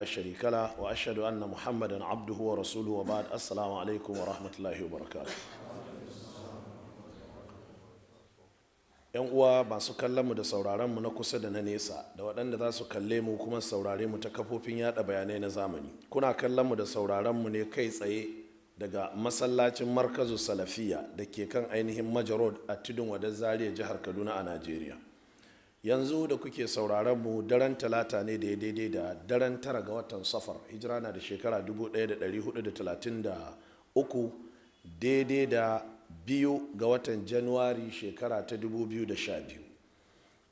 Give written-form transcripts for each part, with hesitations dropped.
شريك له وأشهد أن محمدا عبده ورسوله وبعد السلام عليكم ورحمة الله وبركاته. Yan uwa masu kallon mu da sauraron mu na kusa da na nesa da waɗanda za su kalle mu kuma saurare mu ta kafofin yada bayanai na zamani, kuna kallon mu da sauraron mu ne kai tsaye daga masallacin Markazu Salafiya da ke kan ainihin Majarod a Tudun Wadar Zaria, jihar Kaduna a Najeriya. Yanzu da kuke sauraron mu, daren Talata ne da ya daidai da daren 9 ga watan Safar, hijira na da shekara 1433, daidai da 2 ga watan Januwari, shekara ta 2012.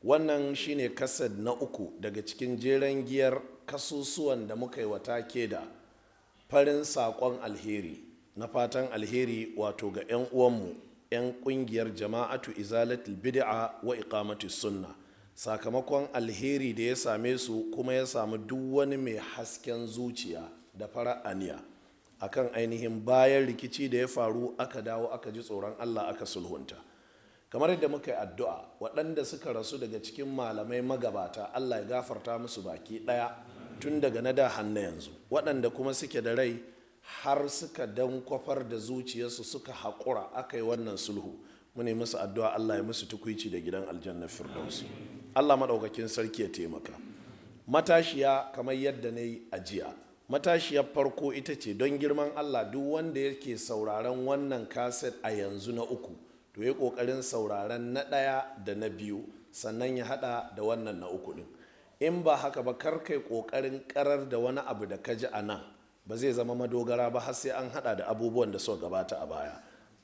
Wannan shine kasad na uku daga cikin jeren giyar kasusuwan da muka yi wa take da farin saƙon alheri na fatan alheri, wato ga 'yan uwanmu 'yan ƙungiyar Jama'atu Izalatul Bid'a wa Iqamati Sunna, sakamakon alheri da ya same su kuma ya samu duk wani mai hasken zuciya da fara aniya akan ainihin bayan rikici da ya faru, aka dawo aka ji tsoron Allah, aka sulhunta. Kamar yadda muka yi addu'a, waɗanda suka rasu daga cikin malamai magabata, Allah ya gafarta musu baki ɗaya, tun daga na da hannu yanzu, waɗanda kuma suke da rai har suka dan kwafar da zuciyarsu suka haƙura aka yi wannan sulhu, mu ne musu addu'a Allah ya musu tukuici da gidan Aljanna Firdausi. Allah maɗaukakin sarki ya taimaka. Matashiya, kamar yadda na yi a jiya, matashiyar farko ita ce, don girman Allah, duk wanda yake sauraron wannan kaset a yanzu na uku, to ya ƙoƙarin sauraron na ɗaya da na biyu, sannan ya haɗa da wannan na uku ɗin. In ba haka ba, kar kai ƙoƙarin karar da wani abu da ka ji a nan, ba zai zama madogara ba har sai an haɗa da abubuwan da suka gabata a baya.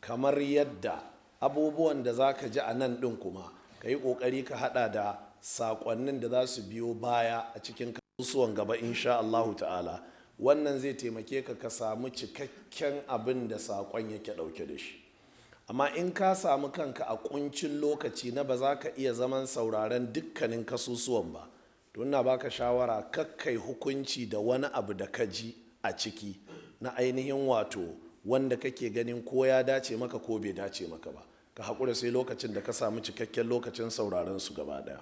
Kamar yadda abubuwan da za ka ji a nan ɗin kuma, ka yi ƙoƙari ka haɗa da saƙonnin da za su biyo baya a cikin kasusuwan gaba, insha Allahu ta'ala. Wannan zai taimake ka ka samu cikakken abin da saƙon yake ɗauke da shi. Amma in ka samu kanka a ƙuncin lokaci na ba za ka iya zaman sauraren dukkanin kasusuwan ba, to ina baka shawara kakkai hukunci da wani abu da ka ji a ciki na ainihin wato wanda kake ganin ko ya dace maka ko bai dace maka ba. Ka haƙura sai lokacin da ka samu cikakken lokacin sauraron su gaba ɗaya.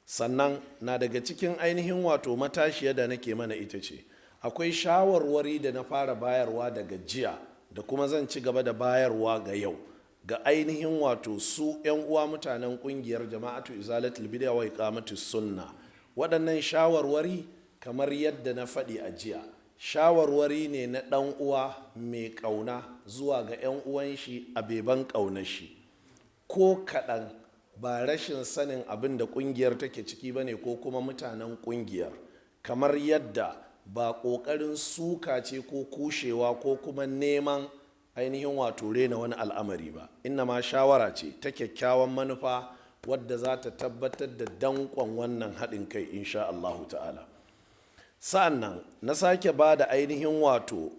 Sannan na daga cikin ainihin wato matashiya da nake mana ita ce, akwai shawarwari da na fara bayarwa daga jiya da kuma zan ci gaba da bayarwa ga yau ga ainihin wato su 'yan uwa mutanen kungiyar Jama'atu Izalatul Bid'a wa Iqamatus Sunna. Waɗannan shawarwari, kamar yadda na faɗi a jiya, shawarwari ne na ɗan uwa mai ƙauna zuwa ga 'yan uwan shi a beban ƙaunar shi. Ko kaɗan ba rashin sanin abin da ƙungiyar take ciki ba ne ko kuma mutanen ƙungiyar, kamar yadda ba ƙoƙarin suka ce ko kushewa ko kuma neman ainihin wato rena wani al'amari ba. Inna ma shawara ce ta kyakkyawan manufa wadda za ta tabbatar da danƙon wannan haɗin kai, insha Allahu ta'ala. Sa'an na sake ba da ainihin wato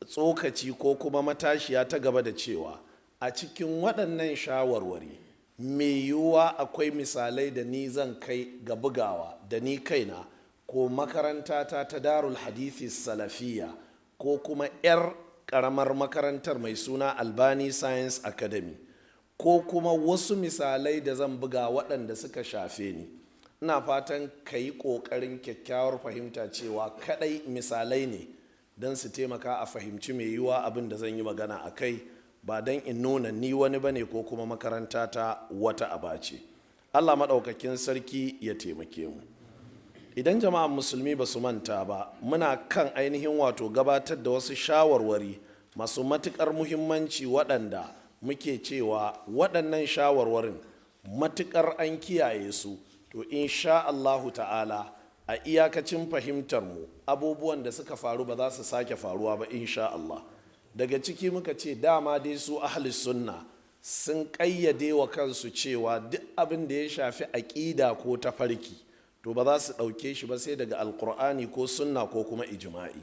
tsokaci ko kuma matashiya ta gaba da cewa a cikin waɗannan shawarwari, mai yiwuwa akwai misalai da ni zan kai ga bugawa da ni kaina ko makaranta ta ta Darul Hadithi Salafiya, ko kuma 'yar karamar makarantar mai suna Albani Science Academy, ko kuma wasu misalai da zan buga waɗanda suka shafe ni. Ina fatan ka yi ƙoƙarin kyakkyawar fahimta cewa kaɗai misalai ne don su taimaka a fahimci mai yiwuwa abin da zan yi magana a kai, ba don in nuna ni wani bane ko kuma makaranta ta wata aba ce. Allah maɗaukakin sarki ya taimake mu. Idan jama'an musulmi ba su manta ba, muna kan ainihin wato gabatar da wasu shawarwari masu matuƙar muhimmanci, waɗanda muke cewa waɗannan shawarwarin, matuƙar an kiyaye su, to insha Allahu ta'ala, a iyakacin fahimtar mu, abubuwan da suka faru ba za su sake faruwa ba, insha Allah. Daga ciki muka ce dama dai su ahli sunna sun ƙayyade wa kansu cewa duk abin da ya shafi aƙida ko tafarki, to ba za su ɗauke shi ba sai daga Alƙur'ani ko sunna ko kuma ijma'i.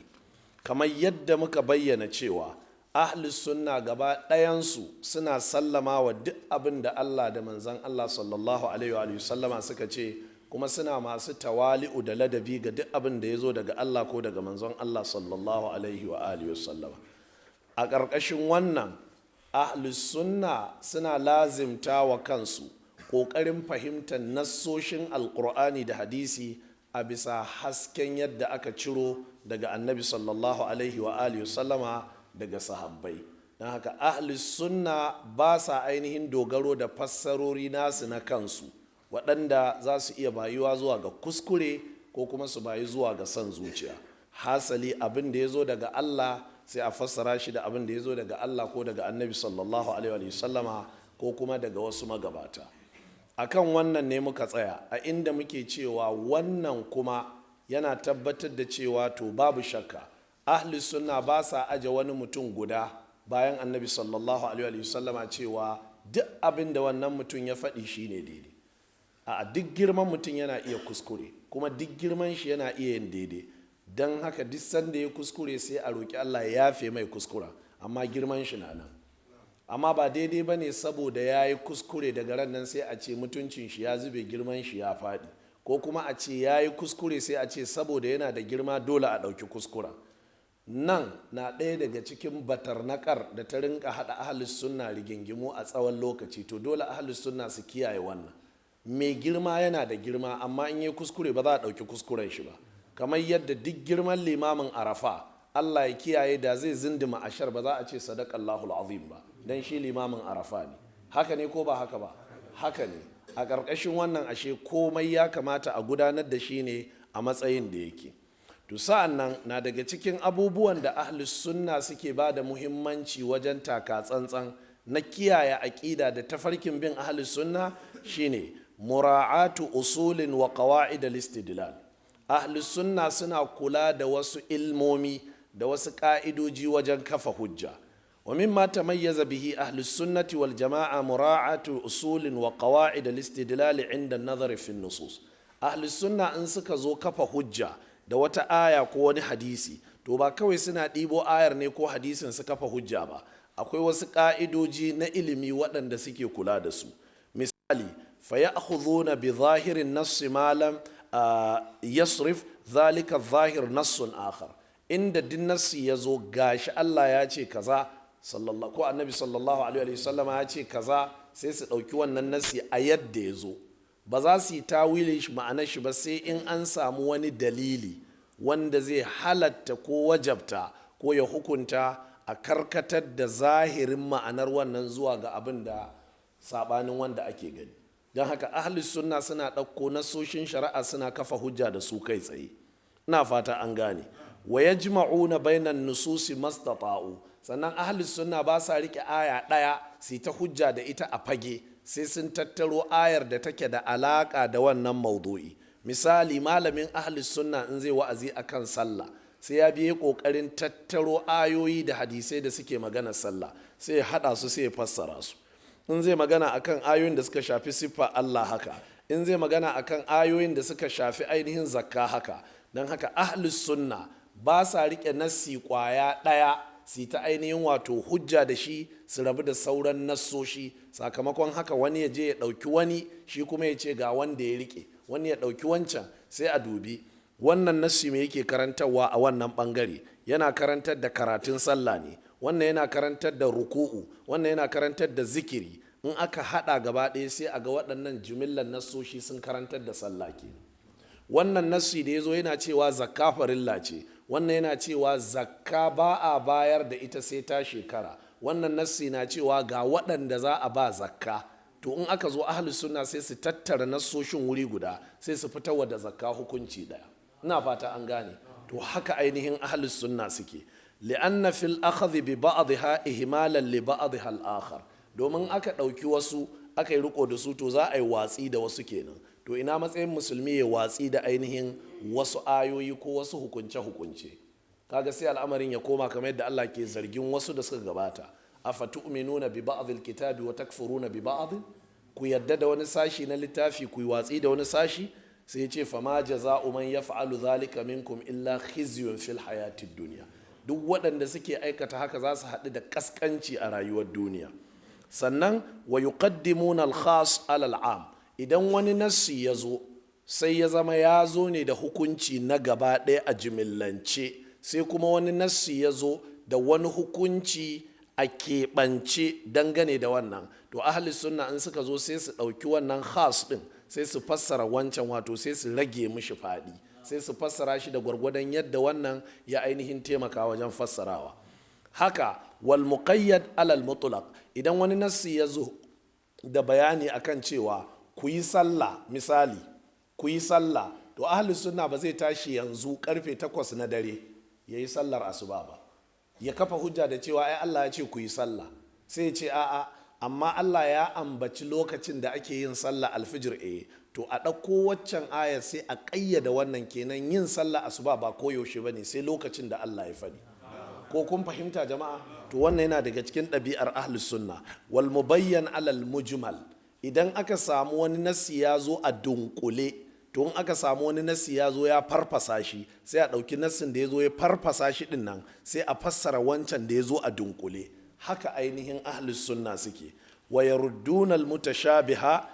Kamar yadda muka bayyana cewa ahli sunna gaba ɗayansu suna sallama wa duk abin da Allah da manzan Allah sallallahu alaihi wa sallama suka ce, kuma suna masu tawali'u da ladabi ga duk abin da ya zo daga Allah ko daga manzon Allah sallallahu alaihi wa alihi sallama. A ƙarƙashin wannan, ahli sunna suna lazimta wa kansu ƙoƙarin fahimtar nassoshin Alƙur'ani da hadisi a bisa hasken yadda aka ciro daga Annabi sallallahu alaihi wa alihi sallama daga sahabbai. Don haka ahli sunna ba sa ainihin dogaro da fassarori nasu na kansu waɗanda za su iya bayuwa zuwa ga kuskure ko kuma su bayi zuwa ga son zuciya. Hasali abin da ya zo daga Allah sai a fassara shi da abin da ya zo daga Allah ko daga Annabi sallallahu alaihi wa sallama ko kuma daga wasu magabata. Akan wannan ne muka tsaya a inda muke cewa wannan kuma yana tabbatar da cewa to babu shakka ahli sunna ba sa aje wani mutum guda bayan Annabi sallallahu alaihi wa sallama cewa duk abin da wannan mutum ya faɗi shine daidai. A duk girman mutum yana iya kuskure, kuma duk girman shi yana iya yin daidai. Don haka duk sanda ya kuskure sai a roƙi Allah ya yafe mai kuskura, amma girman shi na nan. Amma ba daidai ba ne saboda ya yi kuskure daga ran nan sai a ce mutuncin shi ya zube, girman shi ya faɗi, ko kuma a ce ya yi kuskure sai a ce saboda yana da girma dole a ɗauki kuskura. Nan na ɗaya daga cikin batarnakar da ta rinka haɗa ahlus sunna rigingimu a tsawon lokaci. To dole ahlus sunna su kiyaye wannan. Mai girma yana da girma, amma in yi kuskure ba za a ɗauki kuskuren shi ba. Kamar yadda duk girman limamin Arafa, Allah ya kiyaye, da zai zindima ashar ba za a ce sadaqallahu azim ba, dan shi limamin Arafa ne. Haka ne ko ba haka ba? Haka ne. A ƙarƙashin wannan ashe komai ya kamata a gudanar da shi ne a matsayin da yake. To sa'an nan na daga cikin abubuwan da ahlus sunna suke ba da muhimmanci wajen taka tsantsan na kiyaye aƙida da tafarkin bin ahlus sunna shine mura'atu usulin wa qawa'id al-istidlal. Ahlus sunna suna kula da wasu ilmomi da wasu ka'idoji wajen kafa hujja. Wa mimma tamayyaza bihi ahlus sunnati wal jama'a mura'atu usulin wa qawa'id al-istidlal 'inda an-nazar fi an-nusus. Ahlus sunna in suka zo kafa hujja da wata aya ko wani hadisi, to ba kawai suna ɗibo ayar ne ko hadisin su kafa hujja ba, akwai wasu ka'idoji na ilimi waɗanda suke kula da su. Misali, fa ya'khudhuna bi zahirin nass ma lam yasrif zalika zahir nassun akhar. Inda din nassi ya zo gashi Allah ya ce kaza, sallallahu ko Annabi sallallahu alaihi wasallam ya ce kaza, sai su ɗauki wannan nassi a yadda ya zo. Ba za su yi tawilin shi ma'anar shi ba sai in an samu wani dalili wanda zai halatta ko wajabta ko ya hukunta a karkatar da zahirin ma'anar wannan zuwa ga abin da sabanin wanda ake gani. Don haka ahlus sunna suna ɗauko nasoshin shari'a suna kafa hujja da su kai tsaye. Ina fata an gane. Wa yajma'una bainan nususi mastata'u. Sannan ahlus sunna ba sa rike aya ɗaya su ta hujja da ita a fage, sai sun tattaro ayar da take da alaka da wannan maudu'i. Misali, malamin ahlus sunna in zai wa'azi akan sallah sai ya biye kokarin tattaro ayoyi da hadisai da suke magana sallah, sai ya hada su sai ya fassara su. In zai magana akan ayoyin da suka shafi siffa Allah haka, in zai magana akan ayoyin da suka shafi ainihin zakka haka. Don haka ahlus sunna ba sa rike nassi kwaya ɗaya su ta ainihin wato hujja da shi su rabu da sauran nassoshi. Sakamakon haka wani ya je ya ɗauki wani, shi kuma ya ce ga wanda ya rike, wani ya ɗauki wancan. Sai a dubi wannan nassi me yake karantarwa a wannan bangare. Yana karantar da karatun sallah ne, wannan yana karantar da ruku'u, wannan yana karantar da zikiri. In aka hada gaba ɗaya sai a ga waɗannan jimillar nassoshi sun karantar da sallah ke. Wannan nassi da ya zo yana cewa zakka farilla ce, wannan yana cewa zakka ba a bayar da ita sai ta shekara, wannan nassi na cewa ga waɗanda za a ba zakka. To in aka zo ahlus sunna sai su tattara nassoshin wuri guda sai su fitarwa da zakka hukunci ɗaya. Ina fata an gane. To haka ainihin ahlus sunna suke. Li'anna fil akhdhi bi ba'dha ihmalan li ba'dha al-akhar. Domin aka ɗauki wasu aka yi riko da su, to za a yi watsi da wasu kenan. To ina matsayin musulmi ya watsi da ainihin wasu ayoyi ko wasu hukunce-hukunce? Kaga sai al'amarin ya koma kamar yadda Allah ke zargin wasu da suka gabata. Afatu'minuna bi ba'd al-kitabi wa takfuruna bi ba'd? Ku yadda da wani sashi na littafi ku yi watsi da wani sashi. Sai ya ce fama jaza'u man yaf'alu dhalika minkum illa khizyun fil hayatid dunya. Duk waɗanda suke aikata haka za su haɗu da kaskanci a rayuwar duniya. Sannan wa yuqaddimuna al-khas ala al-am. Idan wani nassi ya zo sai ya zama ya zo ne da hukunci na gaba ɗaya a jimillance, sai kuma wani nassi ya zo da wani hukunci a keɓance dangane da wannan, to ahli sunna in suka zo sai su ɗauki wannan khas ɗin Sai su fassara wancan, wato sai su rage mishi faɗi, sai su fassara shi da gwargwadon yadda wannan ya ainihin taimaka wajen fassarawa. Haka wal muqayyad alal mutlaq, idan wani nassi ya zo da bayani akan cewa ku yi sallah, misali ku yi sallah, to ahli sunna ba zai tashi yanzu karfe 8 na dare yayi sallar asuba ba, ya kafa hujja da cewa ai Allah ya ce ku yi sallah. Sai ya ce a'a, amma Allah ya ambaci lokacin da ake yin sallah alfijir, to a ɗauko waccan aya sai a ƙayyada wannan, kenan yin sallah asuba ba koyaushe ba ne, sai lokacin da Allah ya faɗi. Ko kun fahimta jama'a? To wannan yana daga cikin ɗabi'ar ahlus sunna. Wal mubayyan alal mujmal, idan aka samu wani nasi ya zo a dunkule, to in aka samu wani nasi ya zo ya farfasa shi, sai a ɗauki nassin da ya zo ya farfasa shi ɗin nan, sai a fassara wancan da ya zo a dunkule. Haka ainihin ahlus sunna suke. Wa yarudduna al mutashabiha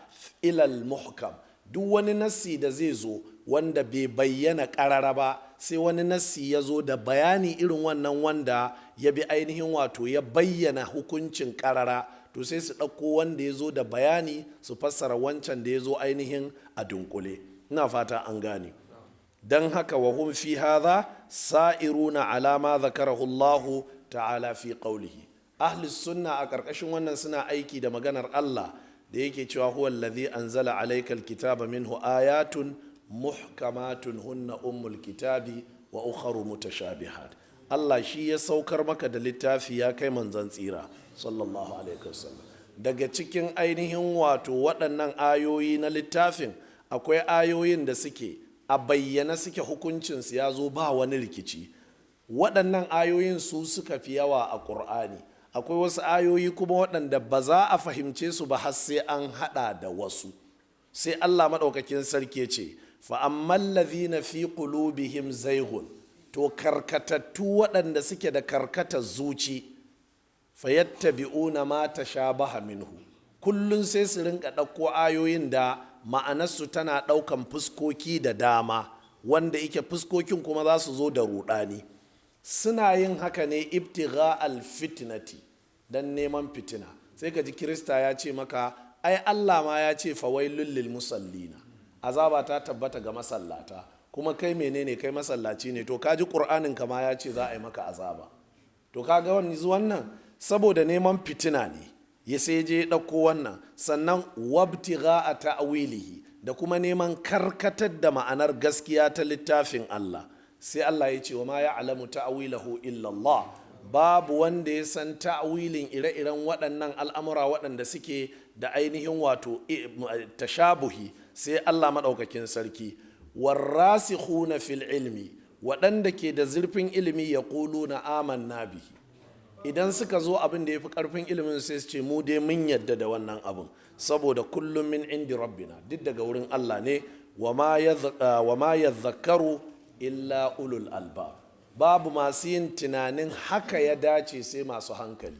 ila al muhkam, duk wani nassi da zai zo wanda bai bayyana ƙarara ba, sai wani nassi ya zo da bayani irin wannan wanda ya bi ainihin wato ya bayyana hukuncin ƙarara, to sai su ɗauko wanda ya zo da bayani su fassara wancan da ya zo ainihin a dunkule. Ina fata an gane. Don haka wa hum fi hadha sa'iruna ala ma zakarahu Allah ta'ala fi qawlihi. Ahli sunna a ƙarƙashin wannan suna aiki da maganar Allah da yake cewa huwa allazi anzala alayka alkitaba minhu ayatun muhkamatun hunna ummul kitabi wa ukharu mutashabihat. Allah shi ya saukar maka da littafi ya kai manzon tsira sallallahu alaihi wasallam. Daga cikin ainihin wato waɗannan ayoyi na littafin akwai ayoyin da suke a bayyana suke, hukuncinsu ya zo ba wani rikici. Waɗannan ayoyin su suka fi yawa a ƙur'ani. Akwai wasu ayoyi kuma waɗanda ba za a fahimce su ba har sai an haɗa da wasu. Sai Allah maɗaukakin sarki ce fa'amman lazina fi qulubihim zaighun, to karkatattu waɗanda suke da karkatar zuci, fayattabi'una ma tashabaha minhu, kullun sai su rinka ɗauko ayoyin da ma'anarsu tana ɗaukan fuskoki da dama, wanda yake fuskokin kuma za su zo da ruɗani. Suna yin haka ne ibtigha alfitnati, dan neman fitina. Sai ka ji Kirista ya ce maka ai Allah ma ya ce fawailul lil musallina, azaba ta tabbata ga masallata, kuma kai menene, kai masallaci ne, to kaji Qur'anin ka ma ya ce za a yi maka azaba. To kaga wannan saboda neman fitina ne ya sai je ɗauko wannan. Sannan wabtigha a ta'wilihi, da kuma neman karkatar da ma'anar gaskiya ta littafin Allah. Sai Allah ya ce wa ma ya'lamu ta'wilahu illa Allah, babu wanda ya san ta'wilin ire-iren waɗannan al'amura waɗanda suke da ainihin wato tashabuhi sai Allah maɗaukakin sarki. Warrasikhuna fil ilmi, waɗanda ke da zurfin ilimi, ya na amanna bihi, idan suka zo abin da ya fi ƙarfin ilimin sai su ce mu dai mun yadda da wannan abin, saboda kullum min indi rabbina, duk daga wurin Allah ne. Wa ma yadhakkaru illa ulul albab, babu masu yin tunanin haka ya dace sai masu hankali.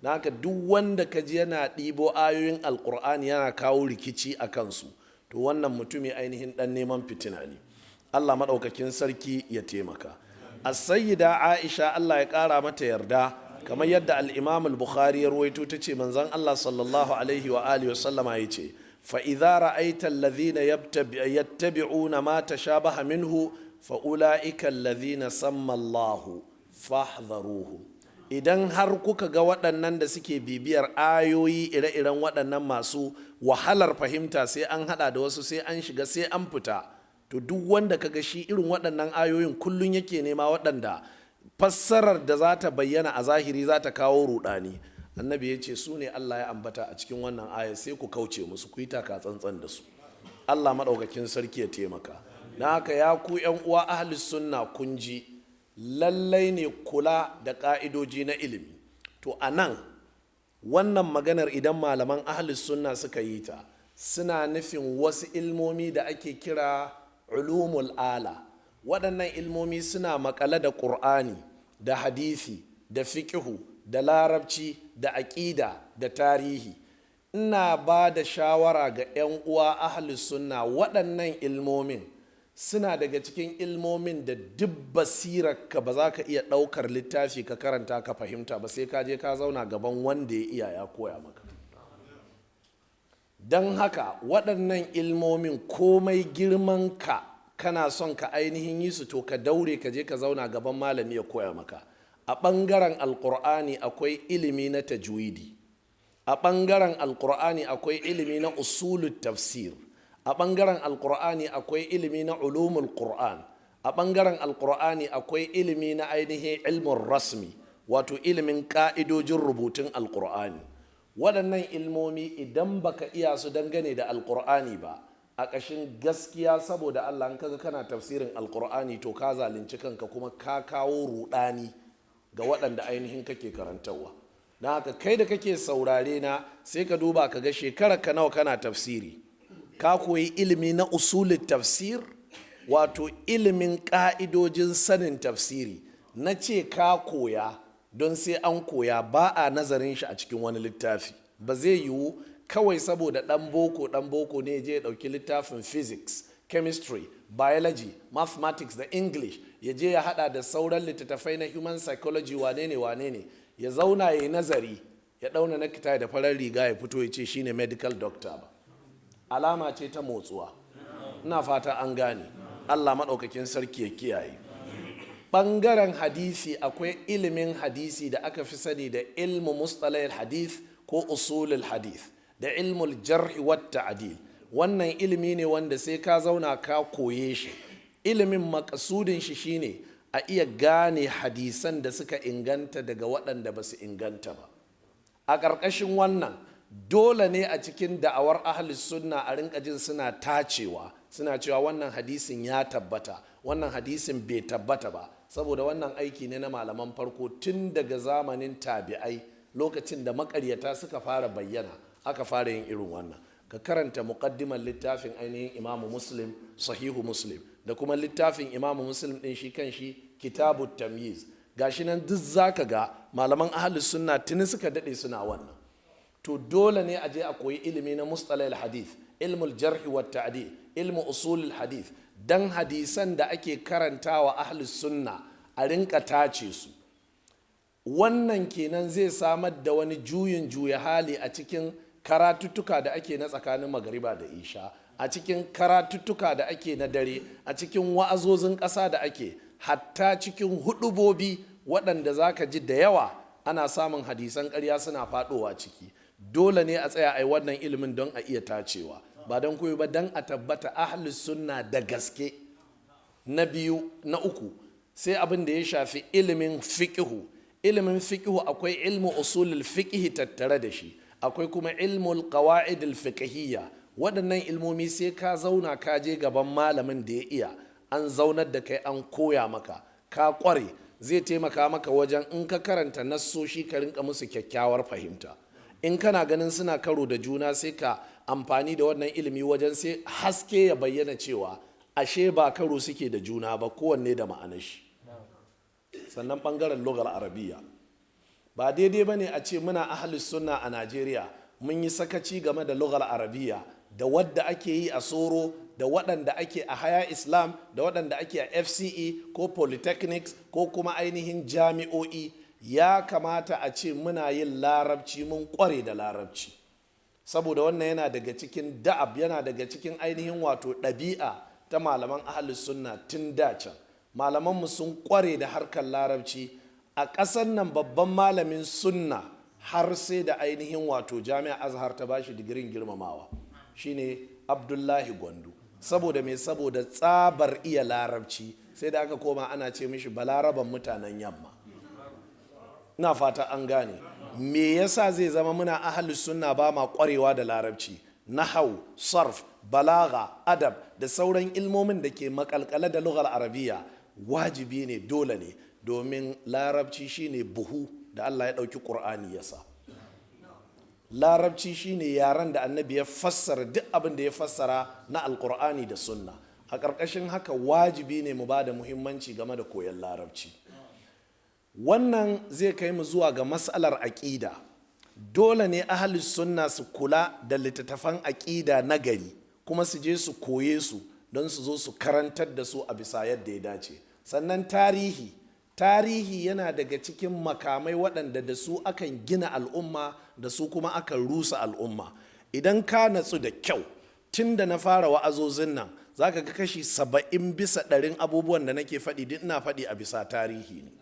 Na haka duk wanda ka ji yana ɗibo ayoyin alkur'ani yana kawo rikici a kansu, to wannan mutumi ainihin ɗan neman fitina ne. Allah maɗaukakin sarki ya taimaka. As-sayyida Aisha Allah ya ƙara mata yarda, kamar yadda al-Imam al-Bukhari ya ruwaito, ta ce manzon Allah sallallahu alaihi wa alihi wa sallama ya ce fa idza ra'aita alladhina yattabi'una ma tashabaha minhu fa ulaika alladhina samma Allahu fahdharuhum. Idan har kuka ga waɗannan da suke bibiyar ayoyi ire-iren waɗannan masu wahalar fahimta, sai an hada da wasu, sai an shiga, sai an fita, to duk wanda kaga shi irin waɗannan ayoyin kullun yake nema, waɗanda fassarar da za ta bayyana a zahiri za ta kawo rudani, annabi ya ce su ne Allah ya ambata a cikin wannan aya, sai ku kauce musu, ku yi taka tsantsan da su. Allah maɗaukakin sarki ya taimaka. Na haka ya ku yan uwa ahli sunna, kun ji lallai ne kula da ƙa'idoji na ilimi. To a nan wannan maganar idan malaman ahli sunna suka yi ta, suna nufin wasu ilmomi da ake kira ulumul ala. Waɗannan ilmomi suna makale da ƙur'ani da hadisi da fiƙihu da larabci da aƙida da tarihi. Ina ba da shawara ga 'yan uwa ahli sunna, waɗannan ilmomin suna daga cikin ilmomin da duk basirarka ba za ka iya ɗaukar littafi ka karanta ka fahimta ba, sai ka je ka zauna gaban wanda ya iya ya koya maka. Don haka waɗannan ilmomin, komai girman ka, kana son ka ainihin yi su, to ka daure ka je ka zauna gaban malami ya koya maka. A ɓangaren Alƙur'ani akwai ilimi na tajwidi, a ɓangaren Alƙur'ani akwai ilimi na usulul tafsir, a ɓangaren Alƙur'ani akwai ilimi na ulumul Qur'an, a ɓangaren Alƙur'ani akwai ilimi na ainihin ilmin rasmi, wato ilimin ƙa'idojin rubutun Alƙur'ani. Waɗannan ilmomi, idan baka iya su dangane da Alƙur'ani ba, a ƙashin gaskiya, saboda Allah, in kaga kana tafsirin Alƙur'ani, to ka zalunci kanka kuma ka kawo ruɗani ga waɗanda ainihin kake karantarwa. Don haka kai da kake saurare na, sai ka duba ka ga shekara ka nawa kana tafsiri. Ka koyi ilimi na usulul tafsir, wato ilimin ƙa'idojin sanin tafsiri? Na ce ka koya, don sai an koya, ba a nazarin shi a cikin wani littafi. Ba zai yiwu kawai saboda ɗan boko ɗan boko ne je ya ɗauki littafin physics, chemistry, biology, mathematics da English, ya je ya hada da sauran littattafai na human psychology, wane ne wane ne, ya zauna ya yi nazari, ya dauna na kita da farar riga, ya fito ya ce shine medical doctor ba. Alama ce ta motsuwa. Ina fata an gane. Allah maɗaukakin sarki ya kiyaye. Ɓangaren hadisi, akwai ilimin hadisi da aka fi sani da ilmu mustalahil hadith ko usulul hadith da ilmul jarhi wat ta'dil. Wannan ilimi ne wanda sai ka zauna ka koye shi. Ilimin makasudin shi shine a iya gane hadisan da suka inganta daga waɗanda ba su inganta ba. A ƙarƙashin wannan, dole ne a cikin da'awar ahli sunna a rinka jin suna tacewa, suna cewa wannan hadisin ya tabbata, wannan hadisin bai tabbata ba, saboda wannan aiki ne na malaman farko tun daga zamanin tabi'ai, lokacin da makaryata suka fara bayyana aka fara yin irin wannan. Ka karanta muqaddimar littafin ainihin Imamu Muslim, Sahihu Muslim, da kuma littafin Imamu Muslim din shi kan shi, Kitabu Tamyiz. Gashi nan duk zaka ga malaman ahli sunna tuni suka dade suna wannan. To dole ne a je a koyi ilimi na mustalahil hadith, ilmul jarhi wa ta'dil, ilmu usulul hadith, dan hadisan da ake karantawa ahli sunna a rinka tace su. Wannan kenan zai samar da wani juyin juya hali a cikin karatuttuka da ake na tsakanin magariba da isha, a cikin karatuttuka da ake na dare, a cikin wa'azozin ƙasa da ake, hatta cikin hudubobi waɗanda za ka ji da yawa ana samun hadisan ƙarya suna faɗowa ciki. Dole ne a tsaya a yi wannan ilimin don a iya tacewa, ba don koyo ba, don a tabbata ahli sunna da gaske. Na biyu, na uku, sai abin da ya shafi ilimin fiƙihu. Ilimin fiƙihu akwai ilmu usulul fiqhi tattare da shi, akwai kuma ilmul qawaidul fiqhiyya. Waɗannan ilmomi sai ka zauna, ka je gaban malamin da ya iya, an zaunar da kai, an koya maka, ka ƙware, zai taimaka maka wajen in ka karanta nassoshi ka rinka musu kyakkyawar fahimta. In kana ganin suna karo da juna, sai ka amfani da wannan ilimi wajen sai haske ya bayyana cewa ashe ba karo suke da juna ba, kowanne da ma'anar shi. Sannan bangaren lugar Arabiya, ba daidai ba ne a ce muna ahlus sunna a Najeriya mun yi sakaci game da lugar Arabiya, da wadda ake yi a soro, da waɗanda ake a haya Islam, da waɗanda ake a FCE ko polytechnics ko kuma ainihin jami'o'i. Ya kamata a ce muna yin Larabci, mun ƙware da Larabci, saboda wannan yana daga cikin da'ab, yana daga cikin ainihin wato ɗabi'a ta malaman ahlus sunna tun dacan. Malamanmu sun ƙware da harkar Larabci a ƙasar nan. Babban malamin sunna, har sai da ainihin wato Jami'a Azhar ta bashi digirin girmamawa, shine Abdullahi Gwandu. Saboda mai? Saboda tsabar iya Larabci, sai da aka koma ana ce mishi Balaraban mutanen yamma. Ina fata an gane. Me yasa zai zama muna ahlus sunna ba ma kwarewa da Larabci, nahau, sarf, balaga, adab da sauran ilmomin da ke makalkale da lugar Arabiya? Wajibi ne, dole ne, domin Larabci shine buhu da Allah ya ɗauki Ƙur'ani ya sa. Larabci shine yaren da Annabi ya fassara duk abin da ya fassara na Alƙur'ani da sunna. A ƙarƙashin haka, wajibi ne mu ba da muhimmanci game da koyon Larabci. Wannan zai kai mu zuwa ga matsalar aƙida. Dole ne ahlus sunna su kula da littattafan aƙida na gari, kuma su je su koye su don su zo su karantar da su a bisa yadda ya dace. Sannan tarihi. Tarihi yana daga cikin makamai waɗanda da su akan gina al'umma, da su kuma akan rusa al'umma. Idan ka natsu da kyau, tun da na fara wa'azozin nan, za ka ga kashi 70% abubuwan da nake faɗi duk ina faɗi a bisa tarihi ne.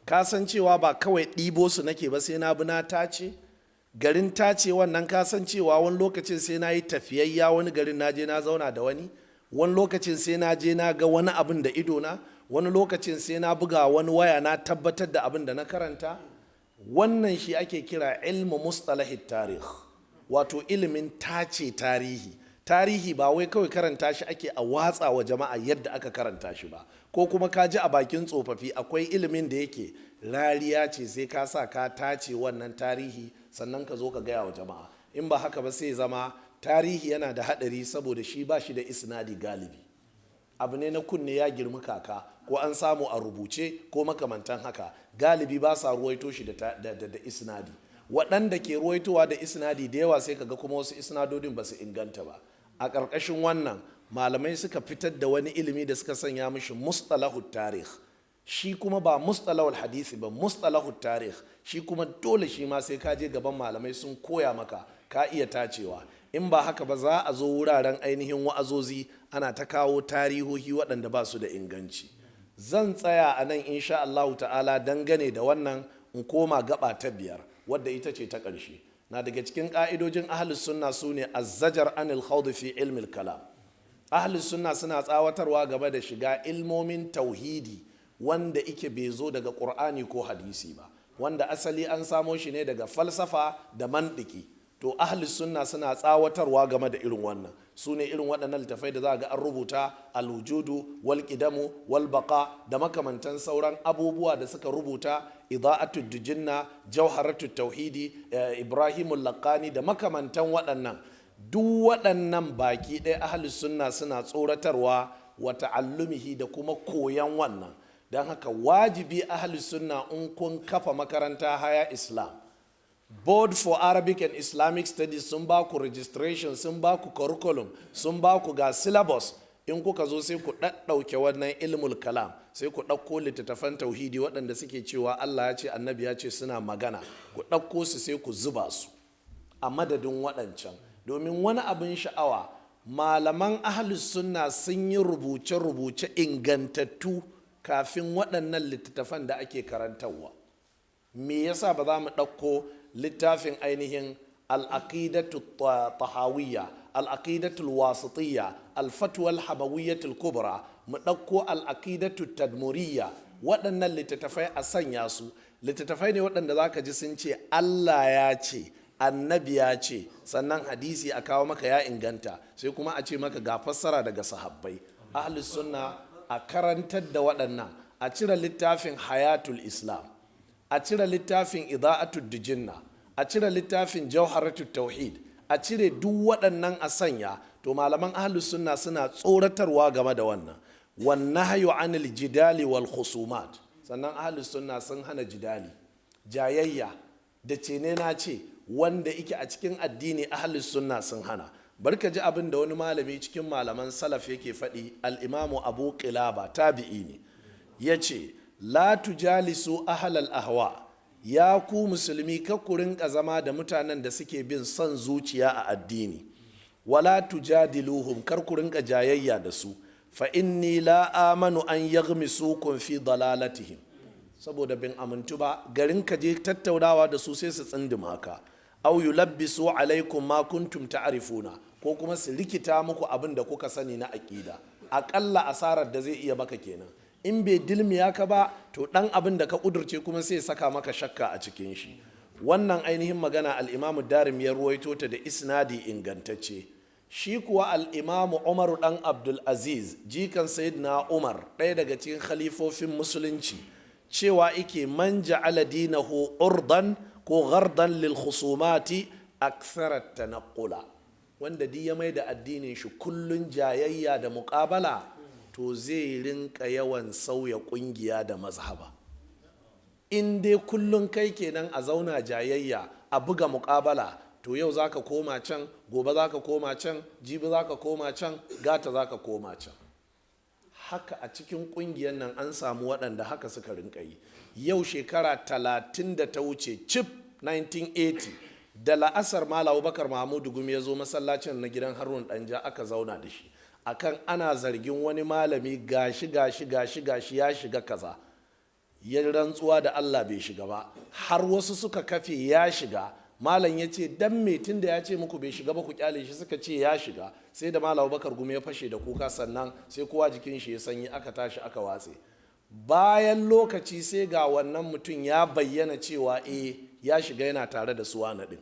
Ka san cewa ba kawai ɗibo su nake ba, sai na bi na tace. Garin tace wannan, ka san cewa wani lokacin sai na yi tafiyayya, wani garin na je na zauna da wani, wani lokacin sai na je na ga wani abin da idona, wani lokacin sai na buga wani waya na tabbatar da abin da na karanta. Wannan shi ake kira ilmu mustalahi tarih, wato ilimin tace tarihi. Tarihi ba wai kawai karanta shi ake a watsa wa jama'a yadda aka karanta shi ba, ko kuma ka ji a bakin tsofaffi. Akwai ilimin da yake rariya ce, sai ka sa ka tace wannan tarihi sannan ka zo ka gaya wa jama'a. In ba haka ba, sai zama tarihi yana da haɗari, saboda shi ba shi da isnadi galibi. Abu ne na kunne ya girmi kaka, ko an samu a rubuce ko makamantan haka. Galibi ba sa ruwaito shi da isnadi. Waɗanda ke ruwaitowa da isnadi da yawa, sai kaga kuma wasu isnadodin ba su inganta ba. A ƙarƙashin wannan, malamai suka fitar da wani ilimi da suka sanya mishi mustalahu tarih. Shi kuma ba mustalahul hadisi ba, mustalahu tarih. Shi kuma dole shi ma sai ka je gaban malamai sun koya maka, ka iya tacewa. In ba haka ba, za a zo wuraren ainihin wa'azozi ana ta kawo tarihohi waɗanda ba su da inganci. Zan tsaya a nan insha Allahu ta'ala dangane da wannan, in koma gaba ta biyar, wadda ita ce ta ƙarshe. Na daga cikin ƙa'idojin ahlus sunna su ne azzajar anil khawd fi ilmil kalam. Ahlus sunna suna tsawatarwa game da shiga ilmomin tauhidi wanda ike bai zo daga ƙur'ani ko hadisi ba, wanda asali an samo shi ne daga falsafa da mandiki. To, ahlus sunna suna tsawatarwa game da irin wannan. Su ne irin waɗannan littafai da za ga an rubuta, alwujudu wal qidamu wal baqa da makamantan sauran abubuwa da suka rubuta, ida'atu dujinna, jawharatu tauhidi, Ibrahimul Laqani da makamantan waɗannan. Duk waɗannan baki ɗaya ahlus sunna suna tsoratarwa wa ta'allumihi, da kuma koyan wannan. Don haka wajibi ahlus sunna, in kun kafa makaranta haya Islam, Board for Arabic and Islamic Studies sun ba ku registration, sun ba ku curriculum, sun ba ku ga syllabus, in kuka zo sai ku ɗaɗɗauke wannan ilmul kalam, sai ku ɗauko littattafan tauhidi waɗanda suke cewa Allah ya ce, annabi ya ce, suna magana. Ku ɗauko su sai ku zuba su a madadin waɗancan. Domin wani abin sha'awa, malaman ahlus sunna sun yi rubuce-rubuce ingantattu kafin waɗannan littattafan da ake karantarwa. Me yasa ba za mu ɗauko littafin ainihin al'aqidatu tahawiyya, al'aqidatu wasitiyya, al-fatwa al-hamawiyyatul kubra, mu ɗauko al'aqidatu tadmuriyya, waɗannan littattafai a sanya su? Littattafai ne waɗanda za ka ji sun ce Allah ya ce, annabi ya ce, sannan hadisi a kawo maka ya inganta, sai kuma a ce maka ga fassara daga sahabbai. Ahlus sunna a karantar da waɗannan, a cire littafin Hayatul Islam, a cire littafin Ida'atul Dijinna, a cire littafin Jauharatul Tauhid, a cire duk waɗannan a sanya. To, malaman ahlus sunna suna tsoratarwa game da wannan. Wannan hayo anil jidali wal khusumat. Sannan ahlus sunna sun hana jidali, jayayya da cene na ce wanda ike a cikin addini. Ahlus sunna sun hana. Barka ji abin da wani malami cikin malaman salaf yake faɗi, al-Imamu Abu Qilaba, tabi'i ne, ya ce: "La tujalisu ahlal ahwa." Ya ku musulmi, ka ku rinka zama da mutanen da suke bin son zuciya a addini. "Wala tujadiluhum", kar ku rinka jayayya da su. "Fa inni la amanu an yaghmisukum fi dalalatihim", saboda bin amintu ba, garin ka je tattaunawa da su sai su tsindima ka. "Aw yulabbisu alaikum ma kuntum ta'rifuna", ko kuma su rikita muku abin da kuka sani na aqida. Aƙalla asarar da zai iya maka kenan. In bai dilmiya ka ba, to dan abin da ka kudurce kuma sai saka maka shakka a cikin shi. Wannan ainihin magana al-Imamu Darim ya ruwaito ta da isnadi ingantacce. Shi kuwa al-Imamu Umaru dan Abdul Aziz, jikan Sayyidina Umar, ɗaya daga cikin khalifofin musulunci, cewa ike: "Man ja'ala dinahu urdan ko ghardan lil khusumati akthara tanaqula." Wanda duk ya mai da addinin shi kullun jayayya da muƙabala, to zai rinka yawan sauya ƙungiya da mazhaba. In dai kullun kai kenan a zauna jayayya, a buga muƙabala, to yau zaka koma can, gobe zaka koma can, jibi zaka koma can, gata zaka koma can. Haka a cikin kungiyar nan an samu waɗanda haka suka rinka yi. Yau shekara 30 da ta wuce cif, 1980, Da la'asar Malam Abubakar Mahamudu Gumi ya zo masallacin na gidan Harun Danja, aka zauna da shi akan ana zargin wani malami, gashi gashi gashi gashi ya shiga kaza. Ya rantsuwa da Allah bai shiga ba. Har wasu suka kafe ya shiga. Malam ya ce, dan me, tun da ya ce muku bai shiga ba, ku kyale shi? Suka ce ya shiga. Sai da Malam Bakar Gumi ya fashe da kuka, sannan sai kowa jikin shi ya sanyi, aka tashi aka watse. Bayan lokaci sai ga wannan mutum ya bayyana cewa eh, ya shiga, yana tare da suwana din.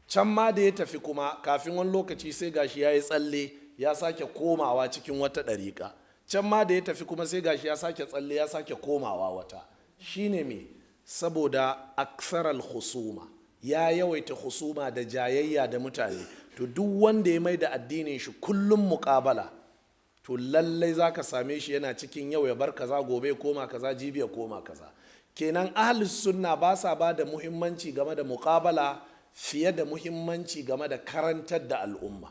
Can ma da ya tafi kuma, kafin wani lokaci sai gashi ya yi tsalle ya sake komawa cikin wata ɗariƙa. Can ma da ya tafi kuma, sai gashi ya sake tsalle ya sake komawa wata. Shine me? Saboda aksaral husuma, ya yawaita husuma da jayayya da mutane. To duk wanda ya mai da addinin shi kullum muƙabala, to lallai za ka same shi yana cikin yau ya bar kaza, gobe ya koma kaza, jibi ya koma kaza. Kenan ahlus sunna ba sa ba da muhimmanci game da muƙabala fiye da muhimmanci game da karantar da al'umma.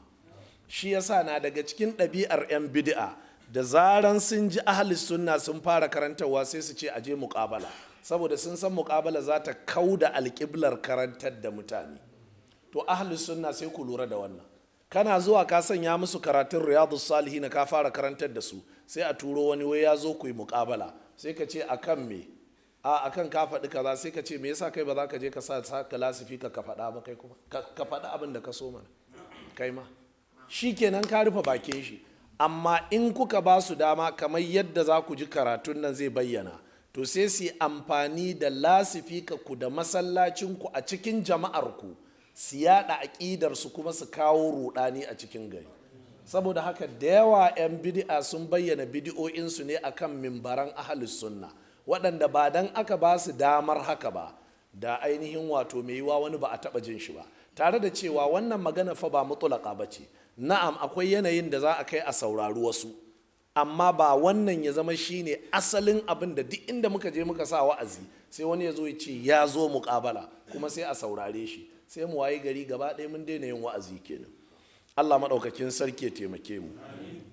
Shi yasa na daga cikin ɗabi'ar 'yan bid'a, da zaran sun ji ahlus sunna sun fara karantarwa, sai su ce a je muƙabala, saboda sun san muƙabala za ta kau da alƙiblar karantar da mutane. To ahlus sunna, sai ku lura da wannan. Kana zuwa ka sanya musu karatun Riyadu Salihin, ka fara karantar da su, sai a turo wani wai ya zo ku yi muƙabala. Sai ka ce, akan me? A akan ka faɗi kaza. Sai ka ce, me yasa kai ba za ka je ka sa ka lasifika ka faɗa ba? Kai kuma ka faɗi abin da ka so mana kai ma. Shi kenan, ka rufe bakin shi. Amma in kuka ba su dama, kamar yadda za ku ji karatun nan zai bayyana, to sai su yi amfani da lasifika ku da masallacinku a cikin jama'ar ku, su yada aƙidar su, kuma su kawo rudani a cikin gari. Saboda haka da yawa 'yan bidi'a sun bayyana bidi'o'insu ne akan mimbaran ahalus sunna, waɗanda ba dan aka ba su damar haka ba, da ainihin wato mai yiwa wani ba a taɓa jin shi ba. Tare da cewa wannan magana fa ba mutulaka ba ce. Na'am, akwai yanayin da za a kai a saurari wasu, amma ba wannan ya zama shine asalin abin da duk inda muka je muka sa wa'azi, sai wani ya zo ya ce ya zo muƙabala, kuma sai a saurare shi, sai mu wayi gari gaba ɗaya mun daina yin wa'azi kenan. Allah maɗaukakin sarki ya taimake mu.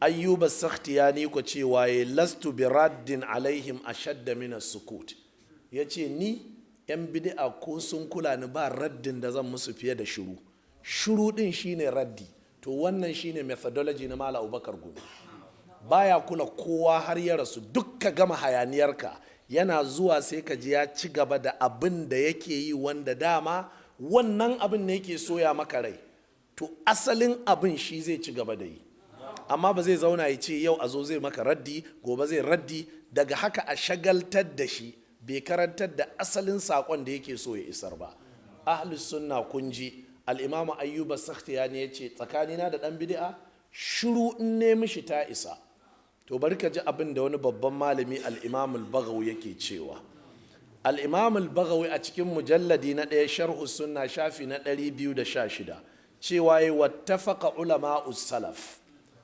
Ayyuba Sakhtiyani ko cewa ya lastu bi raddin alaihim ashadda min sukut. Ya ce, ni yan bid'a ko sun kula ni, ba raddin da zan musu fiye da shiru. Shiru din shine raddi. To wannan shine methodology na Malam Abubakar Gumi. Baya kula kowa har ya rasu. Duk ka gama hayaniyarka, yana zuwa sai ka ji ya ci gaba da abin da yake yi, wanda dama wannan abin ne yake soya maka rai. To asalin abin shi zai ci gaba da yi, amma ba zai zauna ya ce yau a zo zai maka raddi, gobe zai raddi. Daga haka a shagaltar da shi, bai karantar da asalin saƙon da yake so ya isar ba. Ahlus sunna, kun ji Al'imamu Ayyuba Sakhtiyani ya ce, tsakanina da ɗan bid'a, shiru in ne mishi ta isa. To bari ka ji abin da wani babban malami, Al'imam Al-Baghawi, yake cewa. Al'imam Al-Baghawi a cikin mujalladi na 1, Sharhu Sunna, shafi na 216, cewa yi wattafaqa ulama'us salaf,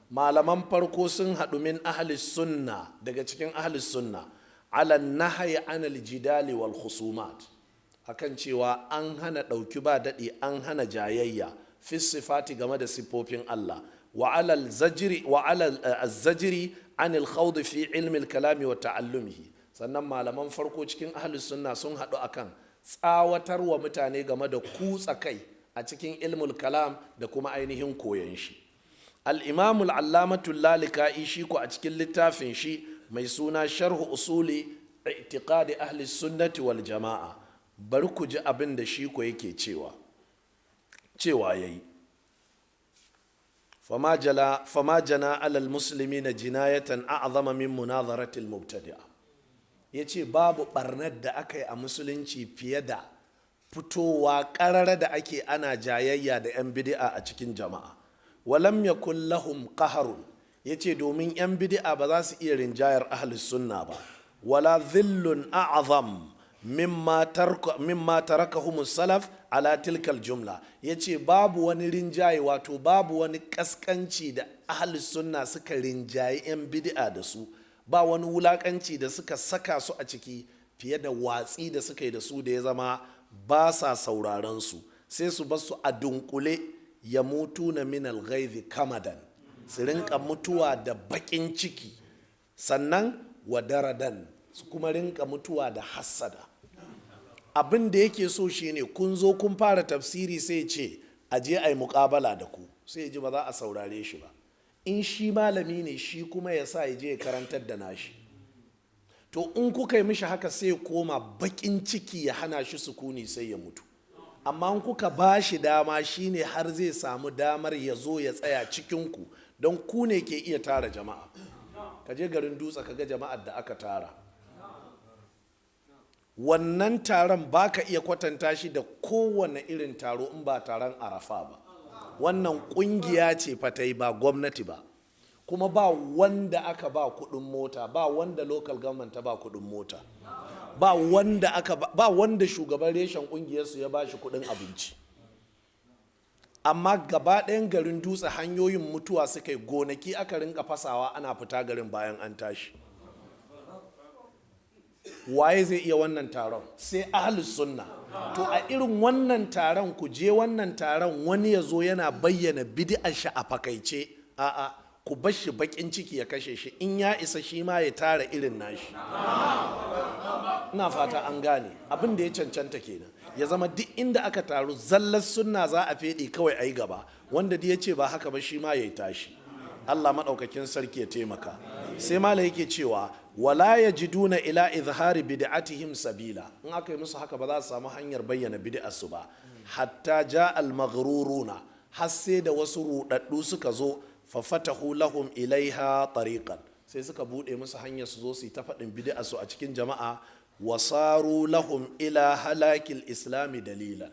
malaman farko sun haɗu, min ahli sunna, daga cikin ahli sunna, ala nahyi anil jidali wal khusumat, akan cewa an hana ɗauki ba daɗi, an hana jayayya, fi sifati, game da siffofin Allah, wa alal zajri wa alal zajri anil khawd fi ilmi al kalami wa ta'allumihi. Sannan malaman farko cikin ahli sunna sun haɗu akan tsawatarwa mutane game da kutsa kai a cikin ilmul kalam da kuma ainihin koyon shi. Al-imam al-allamatu Lalika'i shi ko a cikin littafin shi mai suna Sharhu Usuli I'tiqadi Ahli Sunnati wal Jama'a, bari ku ji abin da shi ko yake cewa. Cewa yayi, fama jana alal muslimina jinayatan a'zama min munazarati al-mubtadi'a. Yace babu barnar da aka yi a musulunci fiye da fitowa ƙarara da ake ana jayayya da 'yan bid'a a cikin jama'a. Walam yakun lahum qaharun, yace domin 'yan bid'a ba za su iya rinjayar ahli sunna ba. Wala dhillun a'zam mimma tarakahum salaf ala tilkal jumla. Yace babu wani rinjaye, wato babu wani kaskanci da ahli sunna suka rinjaye 'yan bid'a da su, ba wani wulakanci da suka saka su a ciki fiye da watsi da suka yi da su, da ya zama ba sa sauraron su, sai su basu a dunkule, ya mutu na min alghaizi kamadan, su rinka mutuwa da bakin ciki, sannan wa daradan, su kuma rinka mutuwa da hassada. Abin da yake so shine kun zo kun fara tafsiri, sai ce a je a yi muƙabala da ku, sai ji ba za a saurare shi ba. In shi malami ne, shi kuma ya sa ya je ya karantar da nashi. To in kuka yi mishi haka, sai ya koma baƙin ciki ya hana shi sukuni, sai ya mutu. Amma in kuka ba shi dama, shine har zai samu damar ya zo ya tsaya cikinku, don ku ne ke iya tara jama'a. Ka je garin Dutse ka ga jama'ar da aka tara. Wannan taron ba ka iya kwatanta shi da kowane irin taro in ba taron Arafa ba. Wannan kungiya ce fatai, ba gwamnati ba, kuma ba wanda aka ba kudin mota, ba wanda local government ta ba kudin mota, ba wanda aka ba wanda shugaban reshen kungiyarsu ya ba shi kudin abinci. Amma gaba ɗayan garin Dutse hanyoyin mutuwa suka yi, gonaki aka rinka fasawa ana fita garin bayan an tashi. Waye zai iya wannan taron? Sai Ahlus Sunna. To a irin wannan taron, ku je wannan taron, wani ya zo yana bayyana bid'ar shi a fakaice. A'a, ku bar shi, bakin ciki ya kashe shi. In ya isa, shi ma ya tara irin nashi. Ina fata an gane. Abin da ya cancanta kenan, ya zama duk inda aka taru, zallar sunna za a feɗe kawai a yi gaba. Wanda ya ce ba haka ba, shi ma ya tashi. Allah maɗaukakin sarki ya taimaka. Sai mala yake cewa wala yajiduna ila izhari bid'atihim sabila. In aka yi musu haka, ba za su samu hanyar bayyana bid'arsu ba. Hatta ja al maghruruna, har sai da wasu rudaddu suka zo, fa fatahu lahum ilaiha tariqan, sai suka bude musu hanyar su zo su yi ta faɗin bid'arsu a cikin jama'a. Wasaru lahum ila halakil islami dalilan.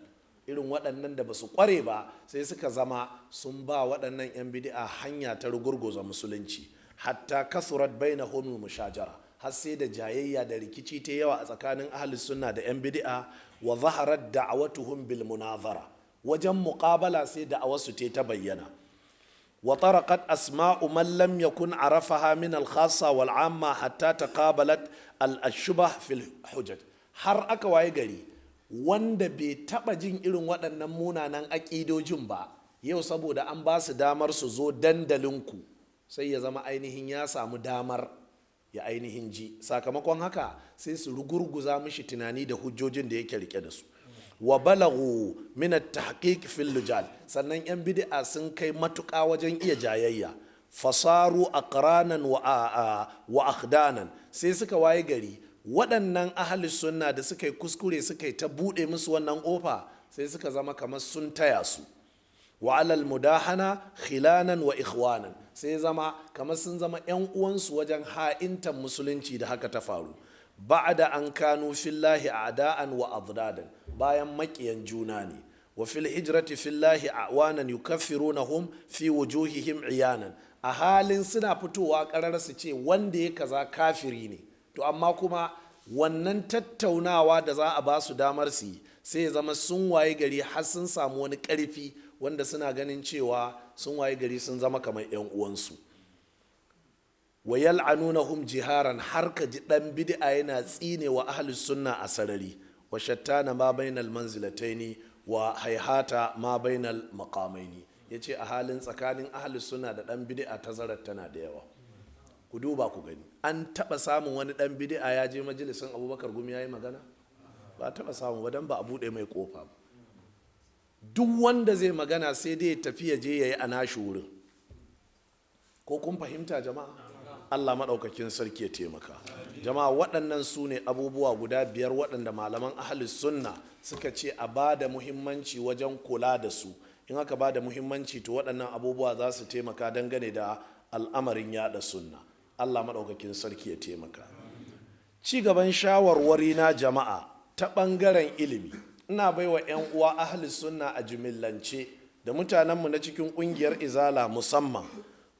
Irin waɗannan da ba su ƙware ba, sai suka zama sun ba waɗannan 'yan bid'a hanya ta rugurguza musulunci. Hatta kasurat bainahum mushajara, har sai da jayayya da rikici ta yawa a tsakanin ahli sunna da 'yan bid'a. Wa zaharat da'awatuhum bil munazara, wajen muqabala sai da'awarsu ta bayyana. Wa taraqat asma'u man lam yakun arafaha min al khassa wal amma, hatta taqabalat al ashbah fil hujaj. Har aka waye gari, wanda bai taba jin irin waɗannan munanan aƙidojin ba, yau saboda an ba su damar su zo dandalinku, sai ya zama ainihin ya samu damar ya ainihin ji. Sakamakon haka, sai su rugurguza mishi tunani da hujjojin da yake rike da su. Wa balagu min at-tahqiq fil lujal, sannan yan bid'a sun kai matuƙa wajen iya jayayya. Fasaru aqranan wa akhdanan, sai suka waye gari waɗannan ahli sunna da suka yi kuskure suka yi ta buɗe musu wannan ƙofa, sai suka zama kamar sun taya su. Wa alal mudahana khilanan wa ikhwanan, sai zama kamar sun zama yan uwansu wajen ha'intan musulunci. Da haka ta faru ba'da an kanu fillahi a'da'an wa addadan, bayan makiyan juna ne. Wa fil hijrati fillahi a'wanan yukaffirunahum fi wujuhihim iyanan, a halin suna fitowa karar su ce wanda ya kaza kafiri ne. To amma kuma wannan tattaunawa da za a ba su damar su yi, sai ya zama sun waye gari har sun samu wani karfi wanda suna ganin cewa sun waye gari sun zama kamar 'yan uwansu. Wa yal'anunahum jiharan, har ka ji dan bid'a yana tsine wa ahli sunna a sarari. Wa shattana ma bainal manzilataini wa haihata ma bainal maqamaini. Yace a halin tsakanin ahli sunna da dan bid'a tazarar tana da yawa. Ku duba ku gani, an taba samun wani dan bid'a ya je majalisin Abubakar Gumi yayi magana? Ba taba samu ba, dan ba a bude mai kofa ba. Duk wanda zai magana, sai dai ya tafi ya je yayi a nashi wurin. Ko kun fahimta, jama'a? Allah maɗaukakin sarki ya taimaka. Jama'a, waɗannan su ne abubuwa guda biyar waɗanda malaman ahli sunna suka ce a ba da muhimmanci wajen kula da su. In aka ba da muhimmanci, to waɗannan abubuwa za su taimaka dangane da al'amarin yada sunna. Allah maɗaukakin sarki ya taimaka. Ci gaban shawarwari na, jama'a, ta ɓangaren ilimi, ina baiwa 'yan uwa ahli sunna a jimillance da mutanenmu na cikin ƙungiyar Izala musamman,